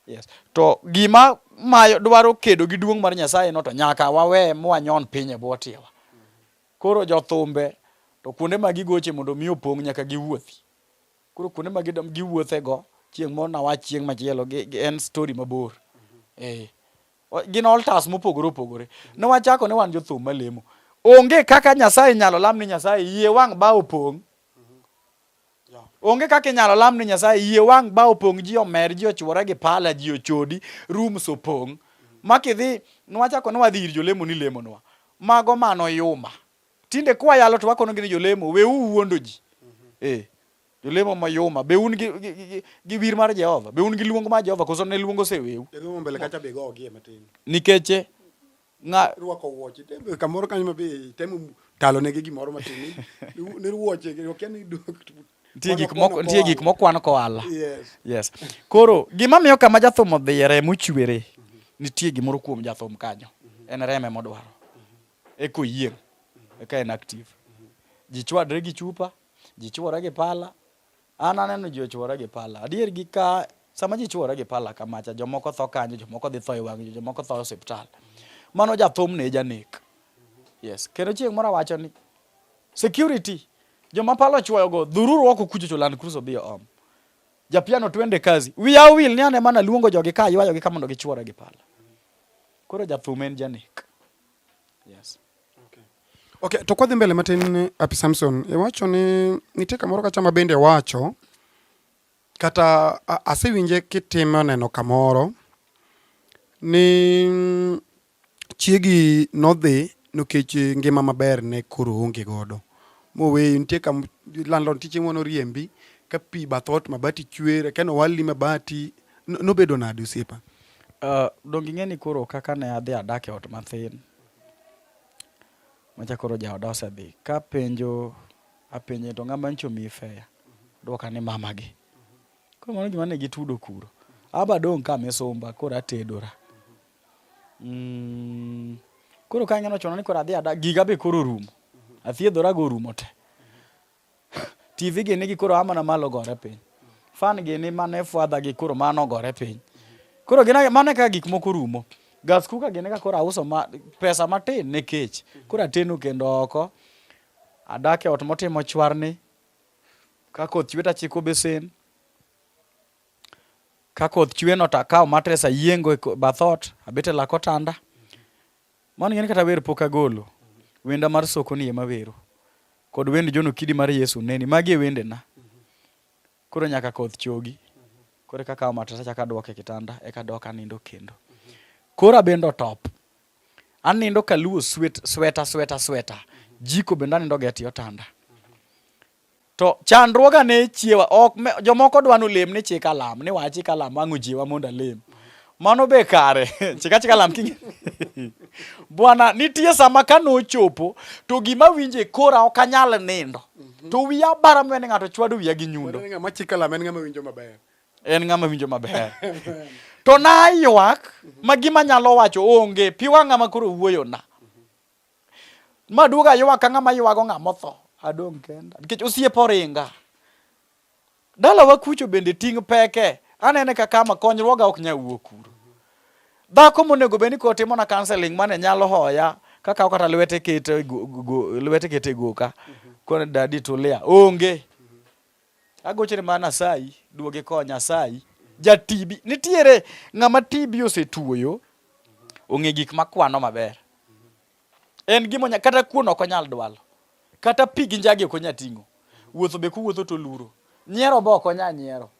Yes. To gima mayo dwaro kedo gi duong' mar Nyasaye no to nyaka wawe mwanyon piny e bwo tiewa. Koro jothumbe to kuonde ma gigoche mondo mi opong' nyaka giwuothi. Koro kuonde ma giwuothego chieng' moro nawach chieng' machielo en story mabor. Eh. Gin altars mopogore opogore. Ne wachako ni wan jothum malemo. Onge kaka Nyasaye nyalo lam ni Nyasaye yie wang' ba opong'. Onge kaka inyalo lam ni Nyasaye yie wang' ba opong' ji omer ji ochuore gi pala ji ochodi rooms opong'. Ma kidhi nwachako ni wadhi ir jolemo ni lemonwa. Mago mano yuma. Tinde kwayalo to wakono gi ni jolemo weuru wuondo ji. Eh. Jolemo mayuma be un gi, gi, gi, gi wir mar Jehova? Be un gi luong mar Jehova koso ne luong oseweu? Jolemo mbele kacha be gogie matin. Nikech ng'a rwako wuoche tembe kamoro kanyo ma be temo talo negi gimoro matin ni wuoche okia ni nitie gik moko nitie gik mokwan koala. Yes. Yes. Koro gima miyo kama jathum odhiye remo chwere nitie gimoro kuom jathum kanyo. En remo emodwaro. Eka oyieng' eka en active. Ji chwadre gi chupa, ji chwore gi pala. An aneno ji ochwore gi pala. Adier gi ka sama ji chwore gi pala kamacha, jomoko tho kanyo, jomoko dhi tho e wang' yo, jomoko tho e osiptal. Mano jathum ne janek. Yes. Kendo chieng' moro awacho ni security joma pala ochwoyo go dhururu oko kucho cho Land Cruiser obi oom. Japiano twende kazi. Wiya owil ni an ema naluongo jogi ka aywayogi ka mondo gichwore gi pala. Koro jathum en janek. Yes. Okay, to kwadhi mbele matin Happy Samson, iwacho ni nitie kamoro kacha ma bende wacho kata asewinje kitimo neno kamoro ni chiegi nodhi nikech ngima maber ne koro oonge godo moweyi nitie kam landlord nitie chieng' moro noriembi ka pi bath ot mabati chwer eka nowalni mabati nobedo nade osiepa? Donge ing'e ni koro kaka ne adhi adak e ot mathin macha koro jaoda osedhi kapenjo apenje to ng'ama nyocha omiyi fare odwoka ni mamagi. Koro mano gima ne gitudo kuro. Aba adong' ka misumba koro atedora. Mm, koro ka ing'e nochuno ni koro adhi adak giga be koro orumo. Athiedhora go orumo te. TV gini gi koro a mana malo gore piny. Fan gini mane fwadha gi koro mano gore piny. Koro gin mano e kaka gik moko rumo. Gas cooker gini ka koro auso ma, pesa matin ne kech. Koro ateno kendo oko. Adak e ot motimo chwarni. Ka koth chwe to achiko besen. Ka koth chwe no to akawo matres ayiengo e bath ot, abet e lak otanda. Mano ing'e ni kata wer pok agolo. Wenda mar soko ni ema wero. Kod wend John Okidi mar Yesu neni. Magi e wendena. Koro nyaka koth chogi. Koro eka akawo matras achako aduoko e kitanda eka adok anindo kendo. Kora bende otop. Anindo kaluwo swet, sweta sweta sweta. Jiko bende anindo go e tie otanda. To chandruoga ne chiewa ok jomoko dwa nolem ni chika lam ni wach chika lam wang' ojiwa mondo alem. Mano be kare chika chika lam kingi. Bwana nitie sama ka nochopo to gima winje kora ok anyal nindo. To wiya bara mwe ni ng'ato chwado wiya gi nyundo. En ng'ama chika lam en ng'ama winjo maber. En ng'ama winjo maber. To naywak ma gima nyalo wacho onge pi wang'a ma koro wuoyo na. Maduogo aywak ka ng'ama ywago ng'ama otho. Adong' kenda. Nikech osiep oringa. Dalawa kucho bende ting' peke. Anene ka kama konyruoga ok nyal wuok kuro. Dhako monego bed ni kotimona counseling mane nyalo hoya kakawo kata lwete keto e lwete keto e goka. Kone dadi tulia. Onge. Agochone mana asayi, duog ikonya asayi. Ja TB, nitiere ng'ama TB osetuoyo, ong'e gik makwano maber. En gima onya, kata kuon ok onyal dwalo. Kata pi gi njagi ok onyal ting'o. Wuotho be kowuotho to oluro. Nyiero be ok onyal nyiero.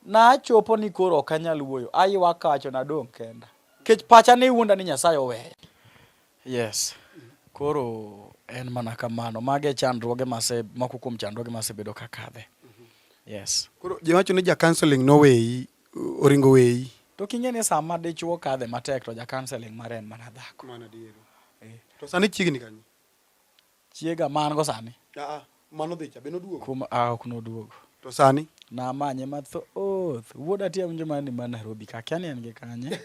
Nachopo ni koro ok anyal wuoyo. Aywak kawacho nadong' kenda. Nikech pacha ne wuonda ni Nyasaye oweya. Yes. Koro en mana kamano. Mago e chandruoge mase, moko kuom chandruoge masebedo kakadhe. Yes. Koro ji wacho ni ja counseling noweyi, oringo weyi. To king'e ni sama dichuo kadhe matek to ja counseling mare en mana dhako. Mano adieri. To sani chiegni kanye? Chiega ma an go sani. Ah, mano dhi cha be noduogo? Kuma ah, ok noduogo. To sani? Namanye mathoth. Wuoda ti awinjo mana ni man Nairobi ka akia ni en gi kanye.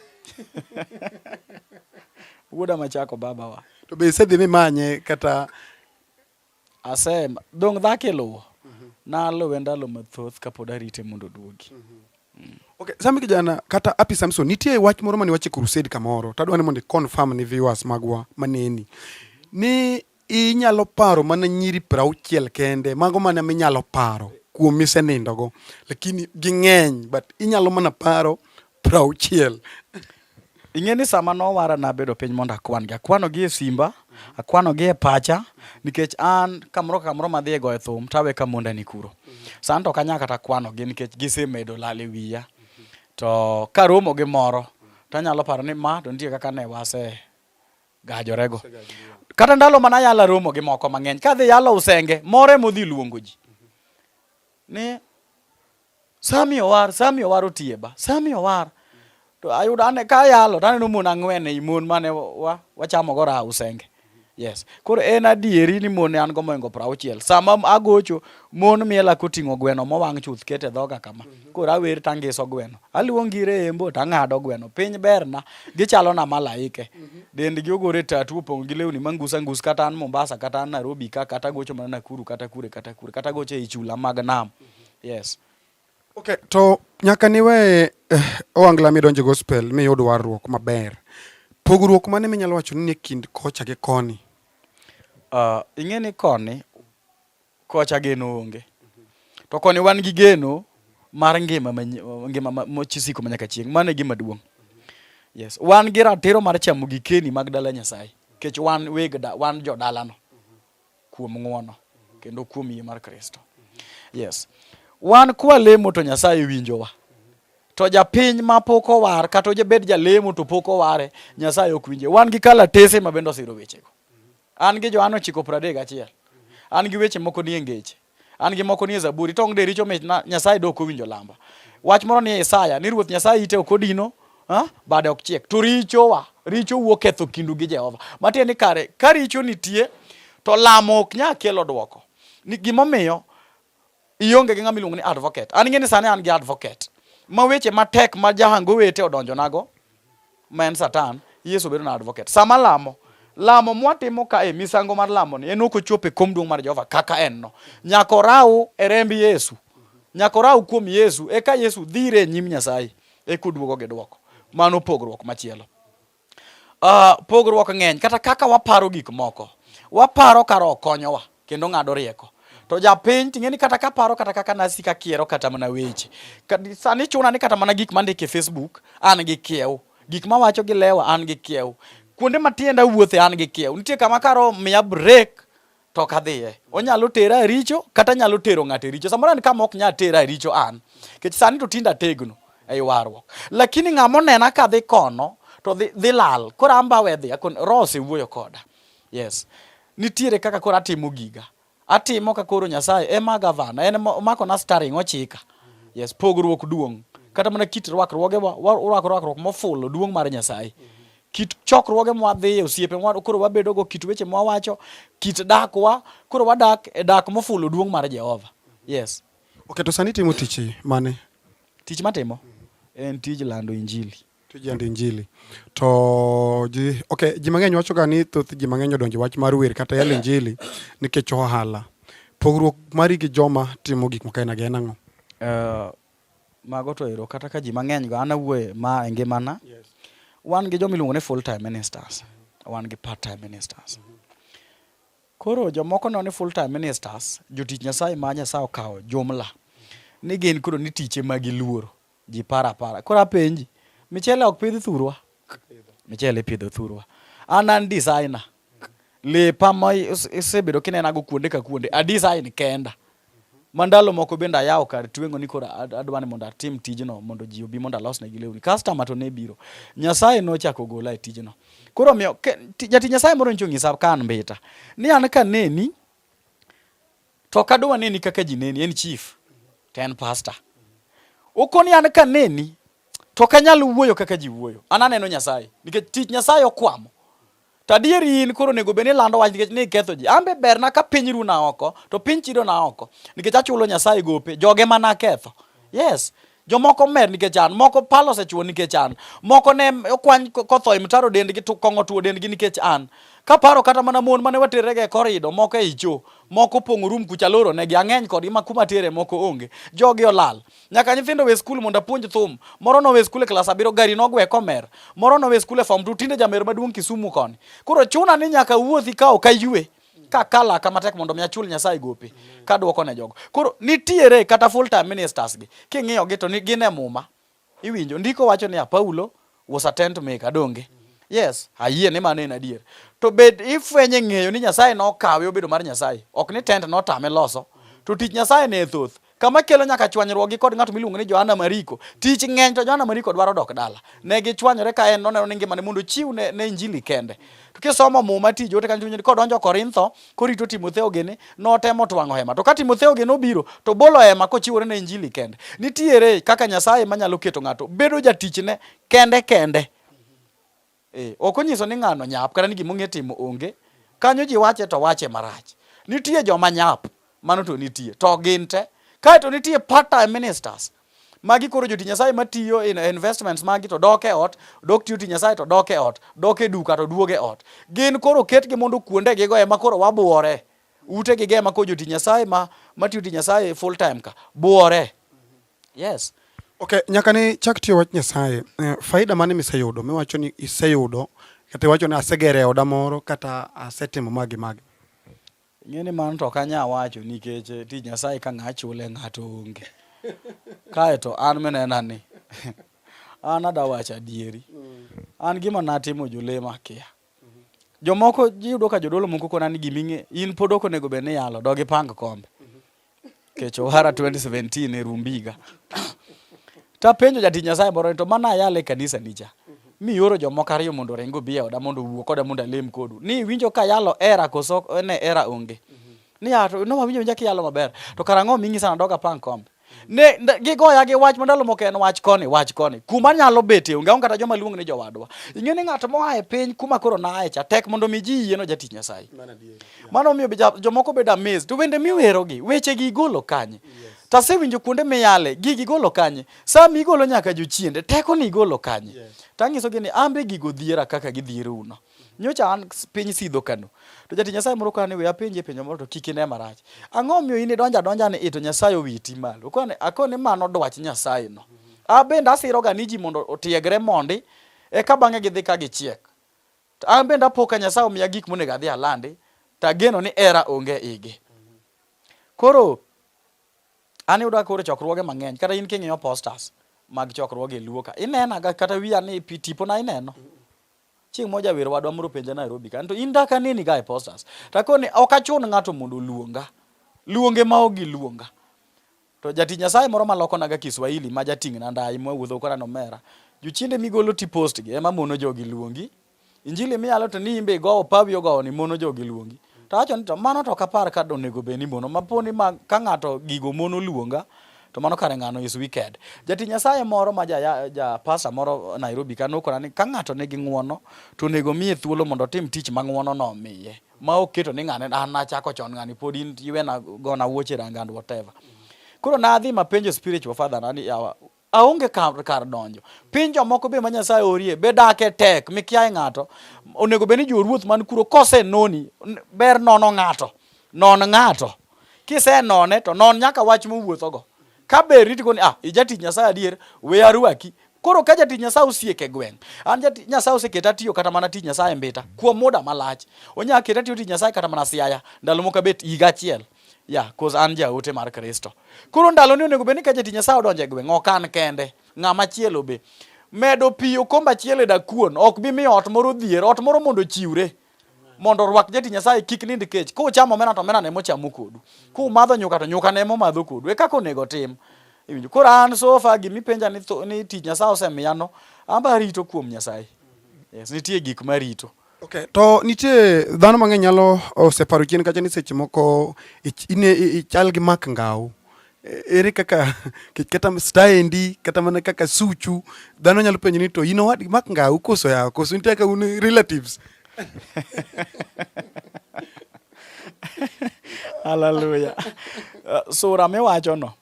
Wuoda machako babawa. To be isedhi mimanye kata Ase dong' dhako iluwo. Naluwe ndalo mathoth kapod arite mondo oduogi. Okay, Sammy kijana kata Happy Samson nitie wach moro mane iwacho e crusade kamoro to adwa ni mondo i-confirm ni viewers magwa maneni ni inyalo paro mana nyiri 60 kende mago mana minyalo paro kuom misenindogo lakini ging'eny but inyalo mana paro 60. Ing'e ni sama nowara nabedo piny mondo akwan gi. Akwano gi e simba, akwano gi e pacha, nikech an kamoro ka kamoro madhi e goyo thum tawe ka monda ni kuro. Sani to ok anyal kata kwano gi nikech gisemedo lal e wiya. To karomo gi moro, tanyalo paro ni ma to nitie kaka ne wase gajorego. Kata ndalo mana ayalo aromo gi moko mang'eny. Kadhi yalo Usenge, moro emodhi luongo ji. Ni Sami owar, Sami owar otieba, Sami owar. To ayudo ane ka ayalo to aneno mon ang'wen ei mon mane wa, wachamo go raha Usenge. Yes. Koro en adieri ni mon an go moingo 60. Sama agocho, mon miela koting'o gweno mowang' chuth kete dhoga kama. Koro awer tangiso gweno. Aluongi rembo tang'ado gweno. Piny berna, gichalo na malaike. Dendgi ogore tatu opong' gi lewni mangusa ngus kata an Mombasa kata an Nairobi ka kata agocho mana Nakuru kata kure kata kure kata agocho ei chula mag nam. Yes. Okay, to nyaka niwe eh, ohangla midonje gospel miyud warruok maber. Pogruok mane minyalo wacho ni nie kind kocha gi koni? Ing'e ni koni kocha geno onge. To koni wan gi geno mar ngima ngima mosiko ma nyaka chieng'. Mano e gima duong'. Yes. Wan gi ratiro mar chamo gikeni mag dala Nyasaye. Nikech wan weg da, wan jodalano. Kuom ng'wono kendo kuom yie mar Kristo. Yes. Wan kwalemo to Nyasaye winjowa. To japiny ma pok owar kata ojabed jalemo to pok oware, Nyasaye ok winje. Wan gi kalatese ma bende osiro wechego. An gi Johana 9:31. An gi weche moko nie ngeche. An gi moko nie Zaburi. Tong' de richo mit na Nyasaye dok owinjo lamba. Wach moro nie Isaya ni Ruoth Nyasaye ite ok odino, ha? Bade ok chiek. To richowa, richo wuok ketho kindu gi Jehova. Matiende ni kare ka richo nitie to lamo ok nyal kelo dwoko. Ni gimomiyo ionge gi ng'ama iluongo ni advocate. An ing'e ni sani an gi advocate. Ma weche matek ma jahango wete odonjonago ma en Satan, Yesu bedo na advocate. Sama lamo, lamo mwatimo kae, misango mar lamo ni, en ok ochopo e kom duong' mar Jehova kaka en no. Nyaka oraw e remb Yesu. Nyaka oraw kuom Yesu, eka Yesu dhire e nyim Nyasaye, eka oduogo gi dwoko. Mano pogruok machielo. Pogruok ng'eny, kata kaka waparo gik moko. Waparo ka roho konyowa kendo ng'ado rieko. To japiny ting'e ni kata kaparo kata kaka nasika kiero kata mana weche. Sani chuna ni kata mana gik mandiko e Facebook an gi kiew. Gik mawacho gi lewa an gi kiew. Kuonde ma tienda wuothe an gi kiew. Nitie kama ka roho miya break to ok adhiye. Onyalo tera e richo kata nyalo tero ng'ato e richo. Samoro en kama ok nyal tera e richo an. Nikech sani to tinde ategno ei warruok. Lakini ng'ama onena kadhi kono to dhi, dhi lal. Koro an be awe dhi. Akon, roho osewuoyo koda. Yes. Nitiere kaka koro atimo giga. Atimo ka koro Nyasaye ema gavana, en ema omakona steering ochika. Yes, pogruok duong'. Kata mana kit rwakruoge wa warwako rwakruok mofulo duong' mar Nyasaye. Kit chokruoge mwadhiye, osiepe mwa koro wabedogo, kit weche mwawacho, kit dakwa, koro wadak e dak mofulo duong' mar Jehova. Yes. Okay, to sani itimo tich mane? Tich matimo en tij lando injili. Tij yando injili. To ji, okay, ji mang'eny wacho ga ni thoth ji mang'eny odonjo wach mar wer kata yalo injili nikech ohala. Pogruok mari gi joma timo gik moko aina gi en ang'o? Uh, mago to ero kata ka ji mang'eny go an awuoye ma e ngimana. Yes. Wan gi joma iluongo ni full time ministers. Wan gi part time ministers. Koro jomoko neno ni full time ministers, jotich Nyasaye ma Nyasaye okawo jumla, ni gin koro ni tich ema giluoro. Ji paro apara. Koro apenji, michele ok pidh thurwa? Michele ipidho thurwa. An an designer. Lepa ma isebedo kinenago kuonde ka kuonde, a design kenda. Ma ndalo moko bende ayawo kar tweng'o ni koro adwa ni mondo atim tijno mondo ji obi mondo alosnegi lewni. Customer to ne biro. Nyasaye nochako ogola e tijno. Koro omiyo jatich Nyasaye moro nyocha onyisa ka an Mbita ni an kaneni To ok adwa neni kaka ji neni, en chief to en pastor. Okoni an kaneni to ok anyal wuoyo kaka ji wuoyo. An aneno Nyasaye nikech tich Nyasaye okwamo. To adieri in koro onego bed ni ilando wach nikech ni iketho ji. An be berna ka piny runa oko to piny chidona oko nikech achulo Nyasaye gope joge mana aketho. Yes. Jomoko mer nikech an, moko pala osechuo nikech an, moko ne okwany kotho e mtaro dendgi to kong'o tuo dendgi nikech an. Kaparo kata mana mon mane waterrega e korido, moko ei cho, moko opong'o rum kucha loro negi, ang'eny kodgi ma kuma atere moko onge. Jogi olal. Nyaka nyithindo we skul mondo apuonj thum. Moro nowe skul e klas abiriyo, gari nogwe komer. Moro nowe skul e form 2, tinde jamer maduong' Kisumu koni. Koro chuna ni nyaka awuothi ka ok aywe. Ka kala kama tek mondo mi achul Nyasaye gope kadwoko ne jogo. Koro nitiere kata full time ministers gi king'iyo gi to ni gin e muma. Iwinjo ndiko wacho niya Paulo was a tent maker donge? Yes, ayie ni mano en adier. To bed ifwenye ng'eyo ni Nyasaye nokawe obedo mar Nyasaye. Ok ni tent notame loso. To tich Nyasaye ne thoth. Kama kelo nyaka chwanyruok gi kod ng'at miluongo ni Johana Mariko. Tich ng'eny to Johana Mariko dwaro dok dala. Ne gichwanyore ka en noneno ni ngimane mondo ochiw ne, ne injili kende. To kisomo muma tij ote kanyo iwinjo ni kodonjo Korintho, korito Timotheo gini, notemo twang'o hema. To ka Timotheo gini obiro, to bolo hema kochiwore ne injili kende. Nitiere kaka Nyasaye manyalo keto ng'ato bedo jatichne kende kende. Eh, ok onyiso ni ng'ano nyap kata ni gima ong'e timo onge. Kanyo ji wache to wache marach. Nitie joma nyap, mano to nitie. To gin te. Kae to nitie part time ministers. Magi koro jotich Nyasaye matiyo in investments magi to dok e ot, dok tiyo tich Nyasaye to dok e ot, dok e duka to duogo e ot. Gin koro oketgi mondo kuondegi ema koro wabuore. Utegi go ema koro jotich Nyasaye ma matiyo tich Nyasaye full time ka buore. Yes. Okay, nyaka ni chak tiyo wach Nyasaye, eh, faida mane miseyudo miwacho ni iseyudo kata iwacho ni asegero e oda moro kata asetimo magi magi? Ing'e ni mano to ok anya wacho nikech eh, tich Nyasaye ka ng'a chule ng'ato onge. Kae to an minena ni an ada wacho adieri. An gima natimo jolemo akia. Jomoko iyudo ka jodolo moko kona ni giming'e in pod ok onego bed ni iyalo dog ipang kombe. Kech owara 2017 e Rumbiga. Tapenjo jatich Nyasaye moro ni to mana ayalo e kanisa ni cha. Mi ioro jomoko ariyo mondo oring obi e oda mondo owuo koda mondo alem kodu. Ni iwinjo ka ayalo era koso ne era onge. Ni ya to no wawinjo winja kiyalo maber. To karang'o ming'isa nadog apang kombe. Ne gigoya gi wach ma ndalo moko en wach koni wach koni. Kuma nyalo betie onge aonge kata joma luong ni jowadwa. Ing'e ni ng'at moa e piny kuma koro naaye cha tek mondo mi ji yie no jatich Nyasaye. Mano omiyo jomoko bedo amazed. To wende miwerogi, wechegi igolo kanye? To asewinjo kuonde miyale, gigi igolo kanye? Sa migolo nyaka jochiende, teko ni igolo kanye? To anyisogi ni an be gigo dhiera kaka gidhierou no. Nyocha an piny Sidho kano. To jatich Nyasaye moro kane we apenje penjo moro to kik ine marach. Ang'o omiyo in idonjo adonja ni to Nyasaye owiti malo? Akone akone mano dwach Nyasaye no. A bende asiroga ni ji mondo otiegre mondi eka bang'e gidhi ka gichiek. To an bende apo ka Nyasaye omiya gik monego adhi alandi to ageno ni era onge igi. Koro an iyudo ka koro chokruoge mang'eny kata in king'iyo posters mag chokruoge e Luo ka inena ga kata wiya ni tipona ineno. Chieng' moro jawer wadwa moro openja Nairobi ka, to in dak aneni ga e posters. To akone ok achun ng'ato mondo oluonga. Luonge ma ok giluonga. To jatich Nyasaye moro malokonaga Kiswahili ma jating'na ndai mwawuotho koda nomera. Jochiende migolo ti post gi ema mono jogi luongi. Injili miyalo to ni imbe igowo pawi ogowo ni mono jogi luongi. To awacho ni to mano to ok apar ka onego bed ni mono. Ma poni ma ka ng'ato gigo mono luonga to mano kare ng'ano is wicked. Jatich Nyasaye moro ma ja, ja pastor moro Nairobi ka nokona ni ka ng'ato nigi ng'uono to onego miye thuolo mondo otim tich ma ng'uono no omiye. Ma ok keto ni ng'ane an nachako chon ng'ani pod in iwena gona wuoche ranga and whatever. Koro nadhi mapenjo spiritual father na ni yawa aonge kar, kar donjo. Piny jomoko be ma Nyasaye orie be dake tek mikiaye ng'ato. Onego bed ni joruoth man kuro kosenoni ber nono ng'ato. Non ng'ato. Kisenone to non nyaka wach mowuothogo. Ka ber ritgo ni ah ijatich Nyasaye adier we arwaki. Koro ka jatich Nyasaye osiek e gweng', an jatich Nyasaye oseketa tiyo kata mana tich Nyasaye Mbita kuom muda malach. Onya keta tiyo tich Nyasaye kata mana Siaya ndalo moko abet higa achiel. Yeah, cause an jaote mar Kristo. Koro ndalo ni onego bed ni ka jatich Nyasaye odonjo e gweng' ok an kende, ng'ama chielo be. Medo pi okombe achiel e dakuon ok bi miyo ot moro dhier, ot moro mondo ochiwre. Mondo orwak jatich Nyasaye kik nind kech. Kuchamo omena to omena ne mochamo kodu. Kumadho nyuka to nyuka ne momadho kodu. E kaka onego otim. Iwinjo. Koro an so far gimipenja ni, ni tich Nyasaye osemiya no, an be arito kuom Nyasaye. Yes, nitie gik marito. Okay, to nitie dhano mang'eny nyalo oseparo chien kacha ni seche moko ine ichal gi mak ngaw. Ere kaka kata staendi kata mana kaka suchu dhano nyalo penjo ni to in owadgi mak ngaw koso yawa koso nitie kaka un relatives. Hallelujah. Sura miwacho no.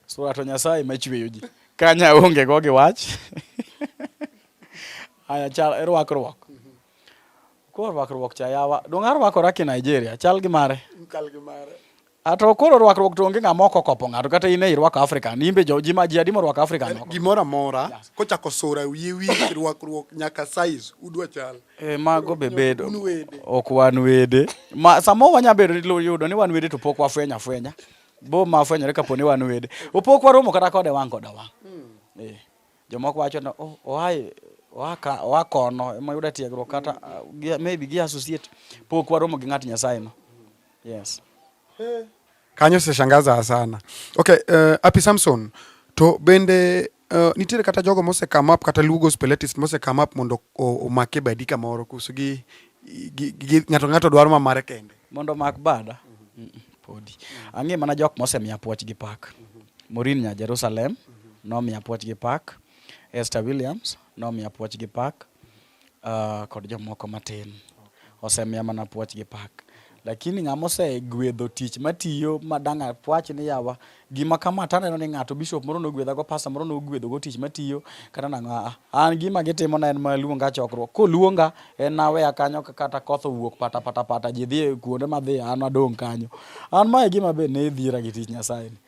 Sura to Nyasaye machweyo ji. Kanya onge go gi wach. Aya chal rwakruok. Koro rwakruok cha yawa. Donge arwakora ki Nigeria, chal gi mare. Chal gi mare. Ato koro rwakruok to onge ng'ama ok okopo ng'ato kata in e irwako African. In be jo ji ma ji adi morwako African oko. Gimoro amora yes. Kochako sura wiye wich rwakruok nyaka size udwa chal. E, mago be bedo. Ok wan wede. Ma samo wanya bedo yudo ni wan wede to pok wafwenyo afwenya. Bo ma fwenyore kapo ni wan wede. Opok waromo kata kode wang' koda wang'. Mm. Eh. Jomoko wacho ni oh, oa oa ka oa kono ema yuda tiegruok kata uh, maybe gi associate pok waromo gi ng'at Nyasaye no. Yes. Kanyo oseshangaza sana. Okay, Happy Samson, to bende nitiere kata jogo mose come up kata Luo gospel artist mose come up mondo omake badi kamoro koso gi, gi, gi ng'ato ng'ato dwaro ma mare kende? Mondo omak bada? Mm -mm, podi. Ang'e mana jok mosemiya puoch gi pak. Maureen nya Jerusalem nomiya puoch gi pak. Esther Williams nomiya puoch gi pak. Kod jomoko matin osemiya mana puoch gi pak. Lakini ng'ama osegwedho tich matiyo ma dang' awach ni yawa gima kama to aneno ni ng'ato bishop moro nogwedha go, pastor moro nogwedho go tich matiyo kata nang'o a an gima gitimo na en ma luonga chokruok. Koluonga en aweya kanyo kata koth owuok pata pata pata ji dhi kuonde madhi an adong' kanyo. An ma e gima be ne dhiera gi tich Nyasaye ni.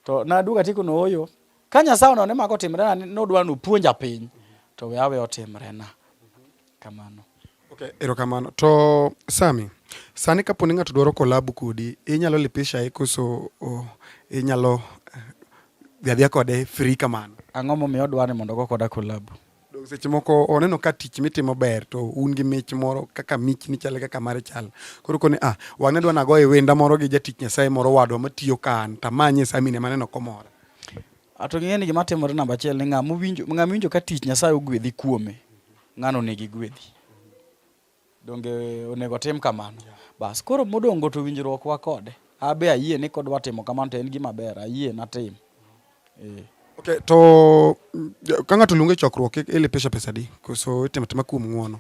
To naduogo atieko ni ooyo ka Nyasaye oneno ni mago otimrena ni nodwa ni opuonja piny to we awe otimrena. Kamano. Okay, erokamano. To Sami, sani kapo ni ng'ato dwaro collab kodi, inyalo lipisha e koso oh, inyalo dhi adhiya kode free kamano? Ang'o momiyo odwa ni mondo ogo koda collab? Donge seche moko oneno ka tich mitimo ber to un gi mich moro kaka mich ni chal kaka mare chal. Koro koni ah, wang'ne dwa nagoye wenda moro gi jatich Nyasaye moro wadwa matiyo ka an tamanye Sami ne maneno komora. Ato ng'e ni gima timore namba achiel ni ng'ama owinjo ng'ama iwinjo ka tich Nyasaye ogwedhi kuome, ng'ano onego igwedhi. Donge onego otim kamano? Bas, koro modong' go to winjruok wa kode. Abe ayie ni kodwa timo kamano to en gima ber, ayie natim. Eh. Okay, to ka ng'ato luongo e chokruok ilipisha pesa adi? Koso itimo atima kuom ng'uono?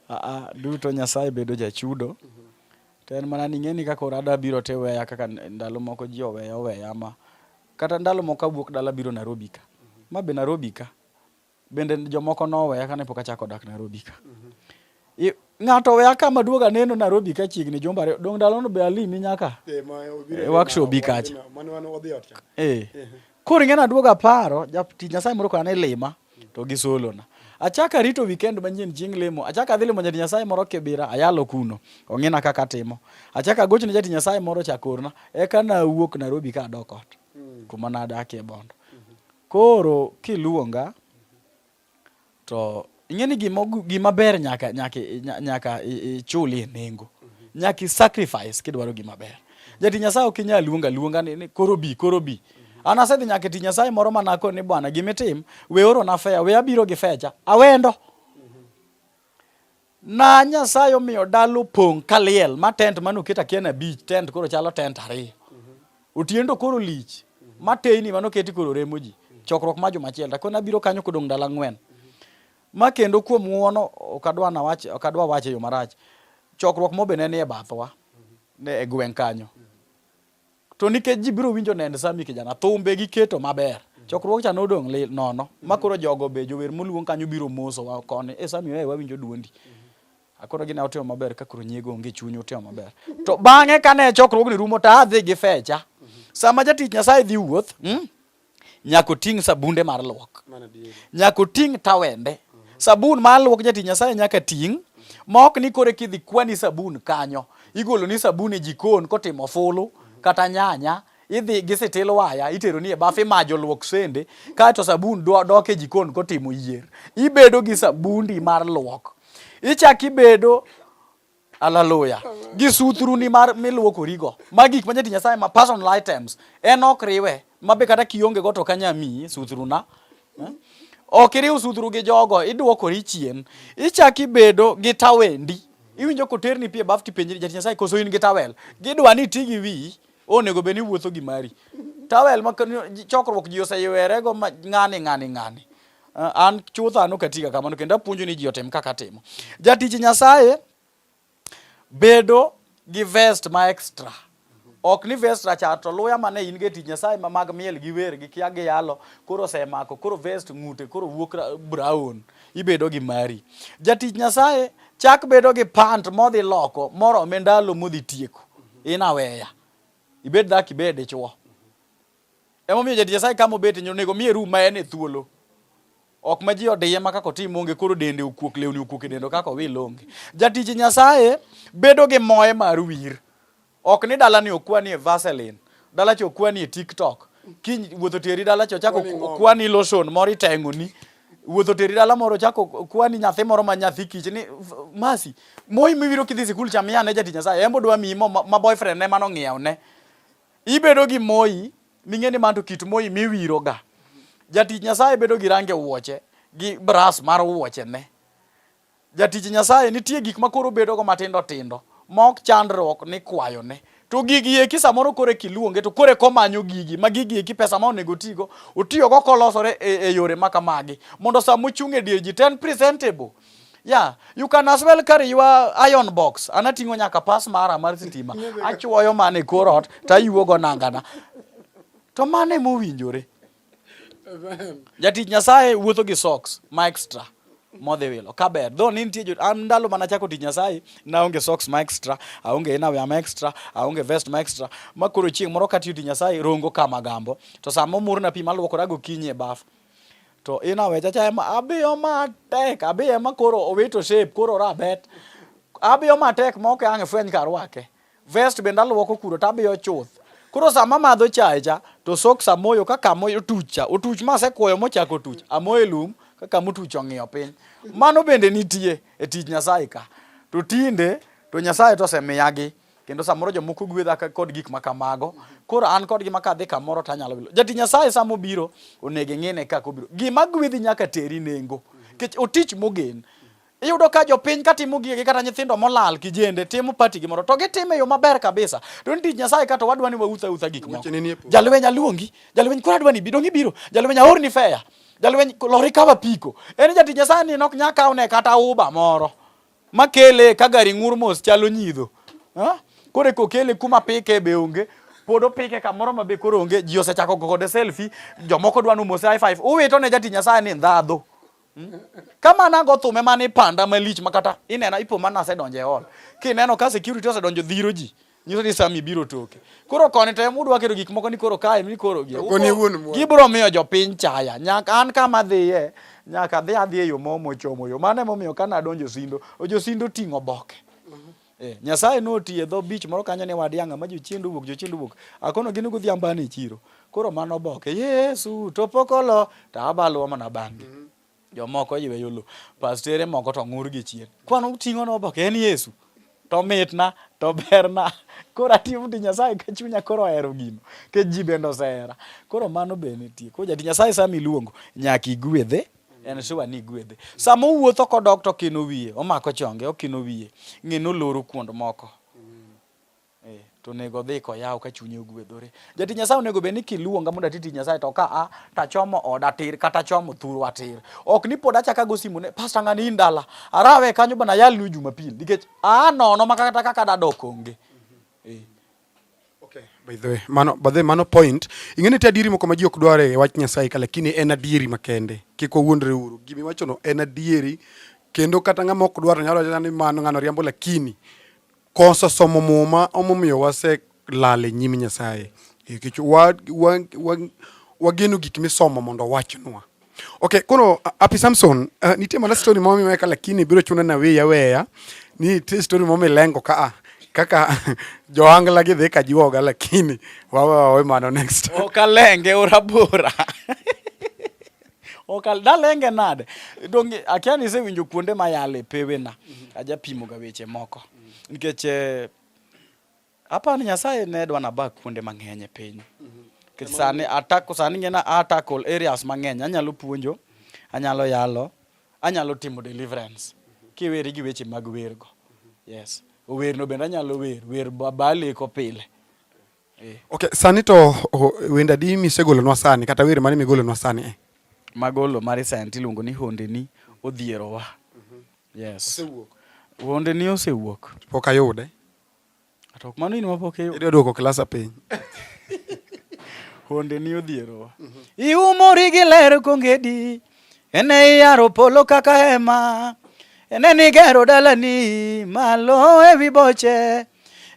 Aa, duto Nyasaye bedo jachudo. To en mana ni ing'eni kaka koro adwa biro tiweya kaka ndalo moko ji oweya oweya ma kata ndalo moko awuok dala biro Nairobi ka. Ma be Nairobi ka. Bende jomoko noweya kane pok achako dak Nairobi ka. Ng'ato oweya ka maduogo aneno Nairobi ka chiegni jumbe ariyo. Dong' ndalono be alimi nyaka e workshop bi kacha. Eh. Koro ing'e naduogo aparo jatich Nyasaye moro kane lima to gi solona. Achako arito weekend manyien chieng' lemo. Achako adhi limo jatich Nyasaye moro Kibira, ayalo kuno. Ong'ina kaka atimo. Achako agocho ne jatich Nyasaye moro ochako orna. Eka nawuok Nairobi ka adok ot. Kuma nadakie Bondo. Koro kiluonga, To ing'e ni gima gima ber nyaka nyaka nyaka ichulie nengo. Nyaka i sacrifice kidwaro gima ber. Jatich Nyasaye ok inyal luongo aluonga ni koro bi koro bi. An asedhi nyaka e tich Nyasaye moro mana akone ni bwana gimitim we orona fare we abiro gi fecha awendo. Na Nyasaye omiyo dala opong' kaliel ma tent mane oket akia ni abich tent koro chalo tent ariyo. Otieno to koro lich ma teyni mane oketi koro remo ji. Chokruok ma juma achiel to akone abiro kanyo kodong' ndalo ang'wen. Ma kendo kuom ng'uono ok adwa nawach ok adwa wache e yo marach. Chokruok mo be ne nie bathwa ne e gweng' kanyo. To nikech ji biro winjo nend Sammy kijana, thumbe giketo maber. Chokruok cha nodong' li nono. Ma koro jogo be jower moluong kanyo biro mosowa koni. E Sammy eh wawinjo duondi. Akoro gine utimo maber ka koro nyiego onge e chunyu utimo maber. To bang'e kane chokruogni rumo to adhi gi fecha. Sama jatich Nyasaye dhi wuoth, Nyaka oting' sabunde mar luok. Nyaka oting' tawende. Sabun mar luok jatich Nyasaye nyaka ting' ma ok ni kore kidhi kwani sabun kanyo. Igolo ni sabun e jikon kotimo fulu kata nyanya idhi gi sitil waya itero ni e baf imajo luok sende kaeto sabun dok e jikon kotimo yier. Ibedo gi sabundi mar luok. Ichak ibedo Hallelujah. Gi suthruni mar miluokorigo. Ma gik ma jatich Nyasaye ma personal items. En ok riwe. Ma be kata kionge go to ok anyal miyi suthruna. Eh? Ok iriw suthru gi jogo, iduokori chien. Ichak ibedo gi tawendi. Iwinjo koterni pi e baf tipenjri jatich Nyasaye koso in gi tawel. Gidwa ni iti gi wiyi, onego bed ni iwuotho gi mari. Tawel ma chokruok ji oseywerego ma ng'ani ng'ani ng'ani. Eh, an chutho an ok atiga kamano kendo apuonjo ni ji otim kaka atimo. Jatich Nyasaye bedo gi vest ma extra. Ok ni vest rachar to luya mane in go e tich Nyasaye ma mag miel gi wer gi kia gi yalo koro osemako koro vest ng'ute koro wuok brown ibedo gi mari. Jatich Nyasaye chak bedo gi pant modhi loko morome ndalo modhi tieko. In aweya. Ibed dhako ibed dichuo. Emomiyo jatich Nyasaye kama obet onego miye room ma en e thuolo. Ok ma ji odiye ma kaka otim onge koro dende okuok lewni okuok e dende kaka owil onge. Jatich Nyasaye bedo gi moye mar wir. Ok ni dalani okwani e Vaseline, dala cha okwani e TikTok. Kiny wuotho teri dala cha ochako okwani lotion moro iteng'oni. Wuotho teri dala moro ochako okwani nyathi moro ma nyathi kich ni masi moi miwiro kidhi sikul cha miya ne jatich Nyasaye en bodwa miyi mo ma boyfriend ne mano ng'iewo ne. Ibedo gi moi ming'e ni man to kit moi miwiro ga. Jatich Nyasaye bedo gi range wuoche gi bras mar wuoche ne. Jatich Nyasaye nitie gik ma koro bedo go matindo tindo ma ok chandruok ni kwayo ne. To gigi eki samoro kore kiluonge to kore komanyo gigi ma gigi eki pesa ma onego otigo otiyogo kolosore e, e yore ma kamagi mondo sama ochung' e dier ji to en presentable. Yeah, you can as well carry your iron box. An ating'o nyaka pas mara mar sitima. Achuoyo mana e kor ot to ayuogo nangana. To mano ema owinjore. Jatich Nyasaye wuotho gi socks ma extra modhi wilo kaber. Though ni nitie jo an ndalo mana chako tich Nyasaye naonge socks ma extra, aonge innerwear ma extra, aonge vest ma extra. Ma koro chieng' moro katiyo tich Nyasaye rongo kama gambo. To sama omurna pi maluokora gokinyi e baf. To innerwear cha ema abiyo matek, abiye ma koro owito shape, koro rabet. Abiyo matek ma ok ang' ifweny ka arwake. Vest bende aluoko kuro to abiyo chuth. Koro sama amadho chae cha to socks amoyo ka kama otuch cha, otuch ma asekuoyo mochako otuch, amoyo e lum ka kama otuch ong'iyo piny. Mano bende nitie e tich Nyasaye ka. To tinde to Nyasaye to osemiyagi kendo samoro jomoko gwedha kod gik ma kamago. Koro an kodgi ma kadhi kamoro to anyalo wilo. Jatich Nyasaye sama obiro onego ing'ine kaka obiro. Gima gwedhi nyaka teri nengo. Nikech otich mogen. Iyudo ka jopiny ka timo gigi kata nyithindo molal kijende timo party gimoro to gitime e yo maber kabisa. To ni tich Nyasaye ka to wadwa ni wautha utha gik moko. Jalweny aluongi, jalweny koro adwa ni ibi, dong' ibiro. Jalweny aorni fare. Jalweny lor ikaw apiko. En jatich Nyasaye ni nok nya kawne kata Uber moro makele ka gari ng'ur mos chalo nyidho. Ha? Koro eko okele kuma pike be onge. Pod opike kamoro ma be koro onge. Ji osechako go kode selfie. Jomoko dwa ni omose high five. Uwito ne jatich Nyasaye ni ndhadhu. Hmm? Kama nago thume mane ipanda malich makata inena ipo mana asedonjo e hall. Kineno ka security osedonjo dhiro ji. Nyiso ni Sami biro toke. Koro koni to ema udwa keto gik moko ni koro kae ni koro gi. Gibiro miyo jopiny chaya. Nyaka an kama adhiye, nyaka adhi adhi e yo momo chomo yo. Mano emomiyo kane adonjo Sindo, jo Sindo oting'o oboke. Eh, Nyasaye notiyo e dho beach moro kanyo ne wadiang'a ma jochiende owuok, jochiende owuok. Akono gin godhiambo an e chiro. Koro mano oboke. Yesu to pok olo, to abaluwo mana bang'gi. Jomoko yweyo lo. Pastere moko to ng'ur gi chien. Kwan uting'o na oboke en Yesu. To mitna, to berna. Koro atiyo tich Nyasaye ka chunya koro ohero gino. Nikech ji bende osehera. Koro mano be nitie. Koro jatich Nyasaye sama iluongo, nyaka igwedhe. En sure ni igwedhe. Sama owuotho kodok to okino wiye, omako chonge, okino wiye. Ng'e ni oloro kuond moko. Eh, to onego odhi koyaw ka chunye ogwedhore. Jatich Nyasaye onego bed ni kiluonga mondo ati tich Nyasaye to ka a tachomo oda tir kata achomo thurwa tir. Ok ni pod achako ago simu ne pastor ng'ani in dala. Arawe kanyo bana yalnu Jumapil nikech a nono ma kata kaka dadok onge. Eh. Okay, by the way, mano, by the way, mano point. Ing'e ni nitie adieri moko ma ji ok dwar e wach Nyasaye ka lakini en adieri makende. Kik wawuondre uru. Gima iwachono en adieri kendo kata ng'ama ok dwar nyalo wacho ni mano ng'ano riambo lakini Koso somo muma omomiyo waselal e nyim Nyasaye. Nikech wageno gik misomo mondo owachnwa. Okay, koro Happy Samson, nitie mana story moro miweka lakini biro chuna na weyi aweya. Nitie story moro milengo ka a kaka johangla gidhi ka juoga lakini wawe wawe mano next. Ok alenge orabora. Ok al dalenge nade? Donge akia ni isewinjo kuonde mayale pewena. Ajapimo ga weche moko. Nikech eh, aparo ni Nyasaye ne dwa naba kuonde mang'eny e piny. Nikech sani atako sani ng'ena a tackle areas mang'eny. Anyalo puonjo, anyalo yalo, anyalo timo deliverance. Kiweri gi weche mag wer go. Yes. Werno bende anyalo wer, wer ba aleko pile. Eh. Okay, sani to oh, wend adi misegolonwa sani kata wer mane migolonwa sani eh? Magolo ma recent iluongo ni Hondeni Odhierowa. Yes. Osewuok. Hondeni osewuok. Pok ayude. To ok mano in mapok iyudo. Idwa duoko klasa piny. Hondeni odhierowa. Iumori gi ler kongedi, ene iyaro polo kaka hema, ene nigero dalani malo ewi boche.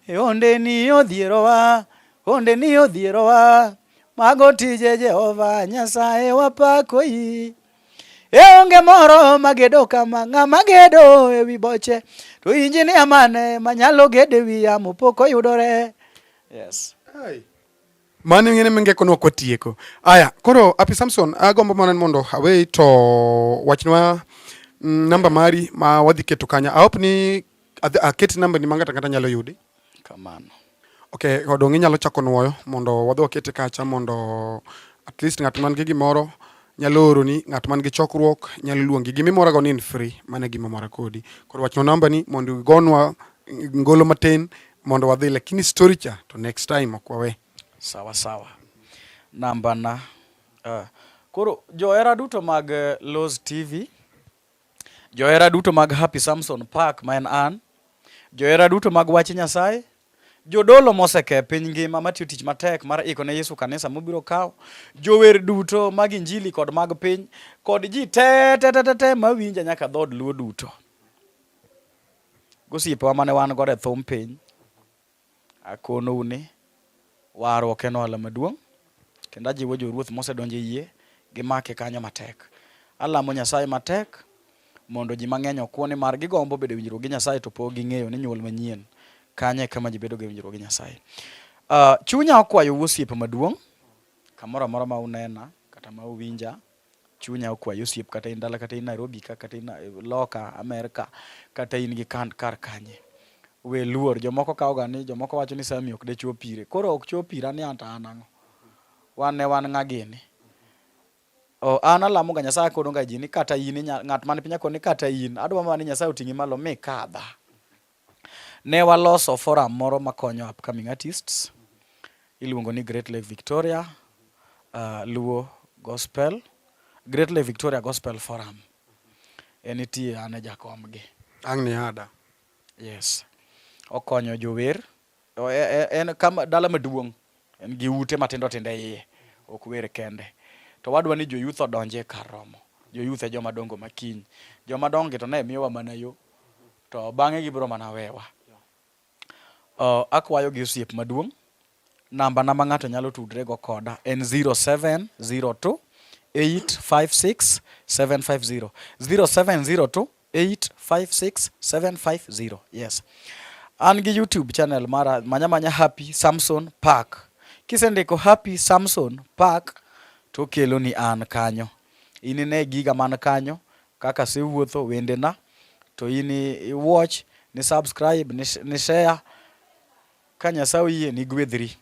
E Hondeni odhierowa, hondeni odhierowa, mago tije Jehova Nyasaye wapakoi. E onge moro magedo kama ng'ama gedo ewi boche, to injinia mane manyalo gedo ewi yamo pok oyudore. Yes. Ai. Mano ing'e ni mingeko no ok watieko. Aya, koro Happy Samson, agombo mana ni mondo aweyi to wachnwa namba mari ma wadhi keto kanyo. I hope ni aket namba ni ma ng'ato ang'ata nyalo yudi. Kamano. Okay, odong' inyalo chako nwoyo mondo wadhi wakete kacha mondo at least ng'at man gi gimoro nyalo oroni, ng'at man gi chokruok nyalo luongi. Gima imorago ni in free, mano e gima mora kodi. Koro wachna namba ni mondo igonwa ngolo matin mondo wadhi, lakini story cha to next time ok wawe. Sawa sawa. Namba na. Koro johera duto mag Loz TV, johera duto mag Happy Samson Park ma en an, johera duto mag Wach Nyasaye, jodolo moseke piny ngima matiyo tich matek mar iko ne Yesu kanisa mobiro kawo, jower duto mag injili kod mag piny, kod ji te te te te te mawinja nyaka dhood Luo duto. Gosiepewa mane wan godo e thum piny, Akonou ni warruok en ohala maduong' kendo ajiwo joruoth mosedonjo e yie gimake kanyo matek. Alamo Nyasaye matek mondo ji mang'eny okwo nimar gigombo bedo e winjruok gi Nyasaye to pok ging'eyo ni nyuol manyien kanyo e kama ji bedogo e winjruok gi Nyasaye. Chunya okwayou osiepe maduong' kamoro amora ma unena kata ma uwinja. Chunya okwayi osiep kata in dala kata in Nairobi ka kata in loka Amerka kata in gi kan kar kanye. We luor jomoko kawo ga ni jomoko wacho ni Sammy ok de chop ire. Koro ok chop ira ni anto an ang'o? Wan ne wan ng'a gini? O, an alamo ga Nyasaye akono ga ji ni kata in inya ng'at man piny akoni ni kata in adwa mana ni Nyasaye oting'i malo mikadha. Ne waloso forum moro makonyo upcoming artists iluongo ni Great Lake Victoria Luo Gospel, Great Lake Victoria Gospel Forum. E nitie an e jakom gi. Ang' ni ada. Yes. Okonyo jower. En kama dala maduong'. En gi ute matindo tindo e iye. Ok wer kende. To wadwa ni jo youth odonje kar romo. Jo youth e joma dongo ma kiny. Joma dongo gi to ne miyowa mana yo. To bang'e gibiro mana wewa. Akwayo gi osiep maduong', namba na ma ng'ato nyalo tudre go koda en 0702 856 750. 0702 856 750. Yes. An gi YouTube channel mara manya manya Happy Samson Park. Kisendiko Happy Samson Park to kelo ni an kanyo. Inine giga man kanyo. kaka asewuotho wendena to in i watch, ni subscribe, ni share ka Nyasaye oyie ni gwedhri.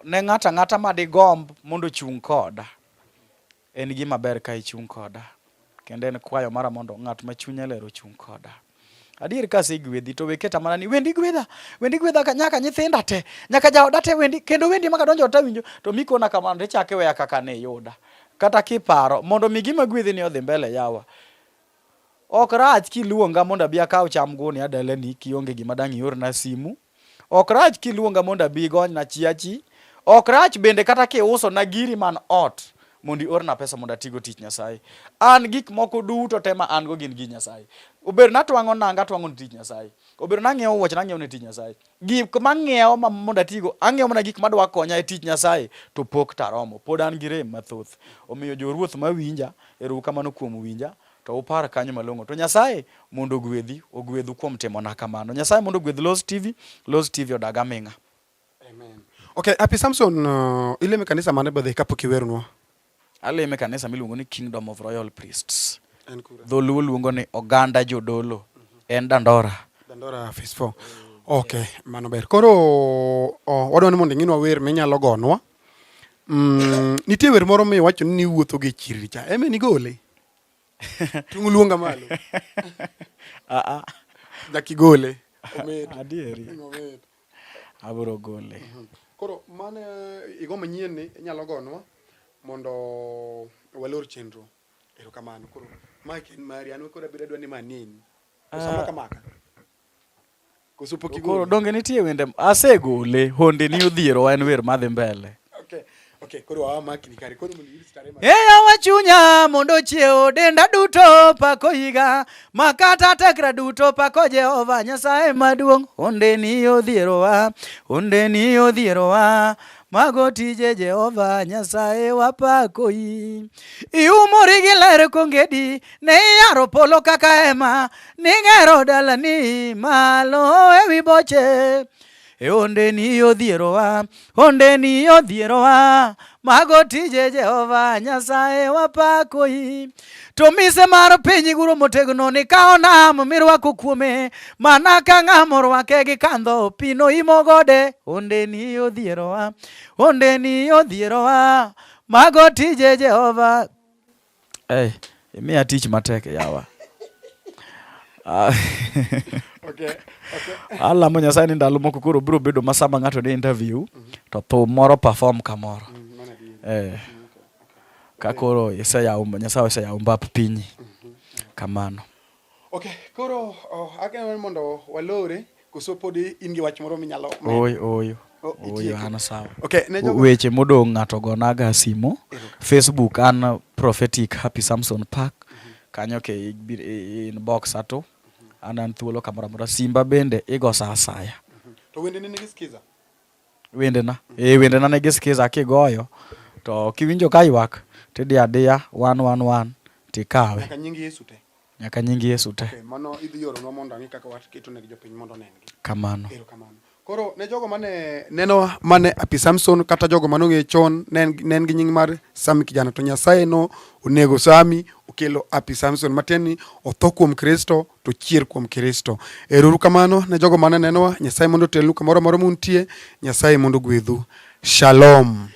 Ne ng'ato ang'ata ma digomb mondo ochung' koda, en gima ber ka ichung' koda. Kendo en kwayo mara mondo ng'at ma chunye ler ochung' koda. Adier ka asegwedhi to we keta mana ni wendi gwedha, wendi gwedha ka nyaka nyithinda te, nyaka jaoda te wendi, kendo wendi ma kadonjo to awinjo to mikona kamano to ichako iweya kaka ne iyuda. Kata kiparo mondo mi gima gwedhi ni odhi mbele yawa. Ok rach kiluonga mondo abi akaw cham gunia dalani kionge gima dang' iorna simu. Ok rach kiluonga mondo abi igonyna chiachi. Ok rach bende kata kiuso na giri man ot mondo iorna pesa mondo atigo tich Nyasaye. An gik moko duto te ma an go gin gi Nyasaye. Obedo natwang'o nanga atwang'o ne tich Nyasaye. Obedo nang'iewo wuoche nang'iewo ne tich Nyasaye. Gik mang'iewo ma mondo atigo ang'iewo mana gik madwa konya e tich Nyasaye to pok taromo. Pod an gi rem mathoth. Omiyo jo Ruoth mawinja, ero kamano kuom winja. To upar kanyo malong'o. To Nyasaye mondo ogwedhi, ogwedhu kuom timona kamano. Nyasaye mondo ogwedh Loz TV, Loz TV odag aming'a. Amen. Okay, Happy Samson, ileme kanisa mane badhe kapok iwernwa? Aleme kanisa miluongo ni Kingdom of Royal Priests. En kure? Dholuo luongo ni oganda jodolo. En Dandora. Dandora phase 4. Okay, mano ber. Koro oh, wadwa ni mondo ing'inwa wer minyalo gonwa. Nitie wer moro miwacho ni niwuotho gi chiriri cha. Eme nigole? Tung' luonga malo. Ah, ah. Nyaka igole. Omit. Adieri. Omit. Abiro gole. Koro mano igo manyien ni inyalo gonwa mondo walor chenro. Erokamano. Koro mic en mari. An koro abiro adwa ni ma aneni. Koso maka maka. Koso pok Koro igole? donge nitie wende asegole honde ni odhierowa en wer madhi mbele. Okay. Okay, koro wawa makni kare. Koro mondo iyud stare mar. Eyawa chunya mondo ochiew denda duto pako higa makata tekra duto pako Jehova Nyasaye maduong' honde ni odhierowa honde ni odhierowa mago tije Jehova Nyasaye wapakoi iumori gi ler kongedi ne iyaro polo kaka hema nigero dalani malo ewi boche E ondeni odhierowa, ondeni odhierowa, mago tije Jehova Nyasaye wapakoi. To mise mar piny guro motegno nikawo nam mirwako kuome, mana ka ng'ama orwake gi kandho pi noimo gode. Ondeni odhierowa, ondeni odhierowa, mago tije Jehova. Hey, imiya tich matek yawa. Ah. Okay, okay. Alamo Nyasaye ni ndalo moko koro biro bedo ma sama ng'ato ni interview to thum moro perform kamoro. Mano adier. Eh. Ka koro iseyawo Nyasaye oseyawo mbap pinyi. Kamano. Okay, koro oh, ageno ni mondo walore koso pod in gi wach moro minyalo medo? Oyo oyo. Oh, Oyo itieko. an sawa. Okay, ne jogo Weche modong' ng'ato gonaga simo. Facebook an Prophetic Happy Samson Park. Kanyo ke inbox ato. An an thuolo kamoro amora. Simba bende igo sa asaya. To wende ne nigi skiza. Wendena. Eh, wendena nigi skiza kigoyo to kiwinjo ka ywak tidiyo adiya 111 tikawe. Nyaka nying Yesu te. Nyaka nying Yesu te. Okay, mano idhi oronwa mondo ang'e kaka waketo ne jopiny mondo onengi. Kamano. Erokamano. Koro ne jogo mane neno mane Happy Samson kata jogo mane ong'e chon ne en gi nying mar Sami Kijana to Nyasaye no onego Sami okelo Happy Samson matiende ni otho kuom Kristo to chier kuom Kristo. Erouru kamano ne jogo mane nenowa, Nyasaye mondo otelnu kamoro amora muntie, Nyasaye mondo ogwedhu. Shalom.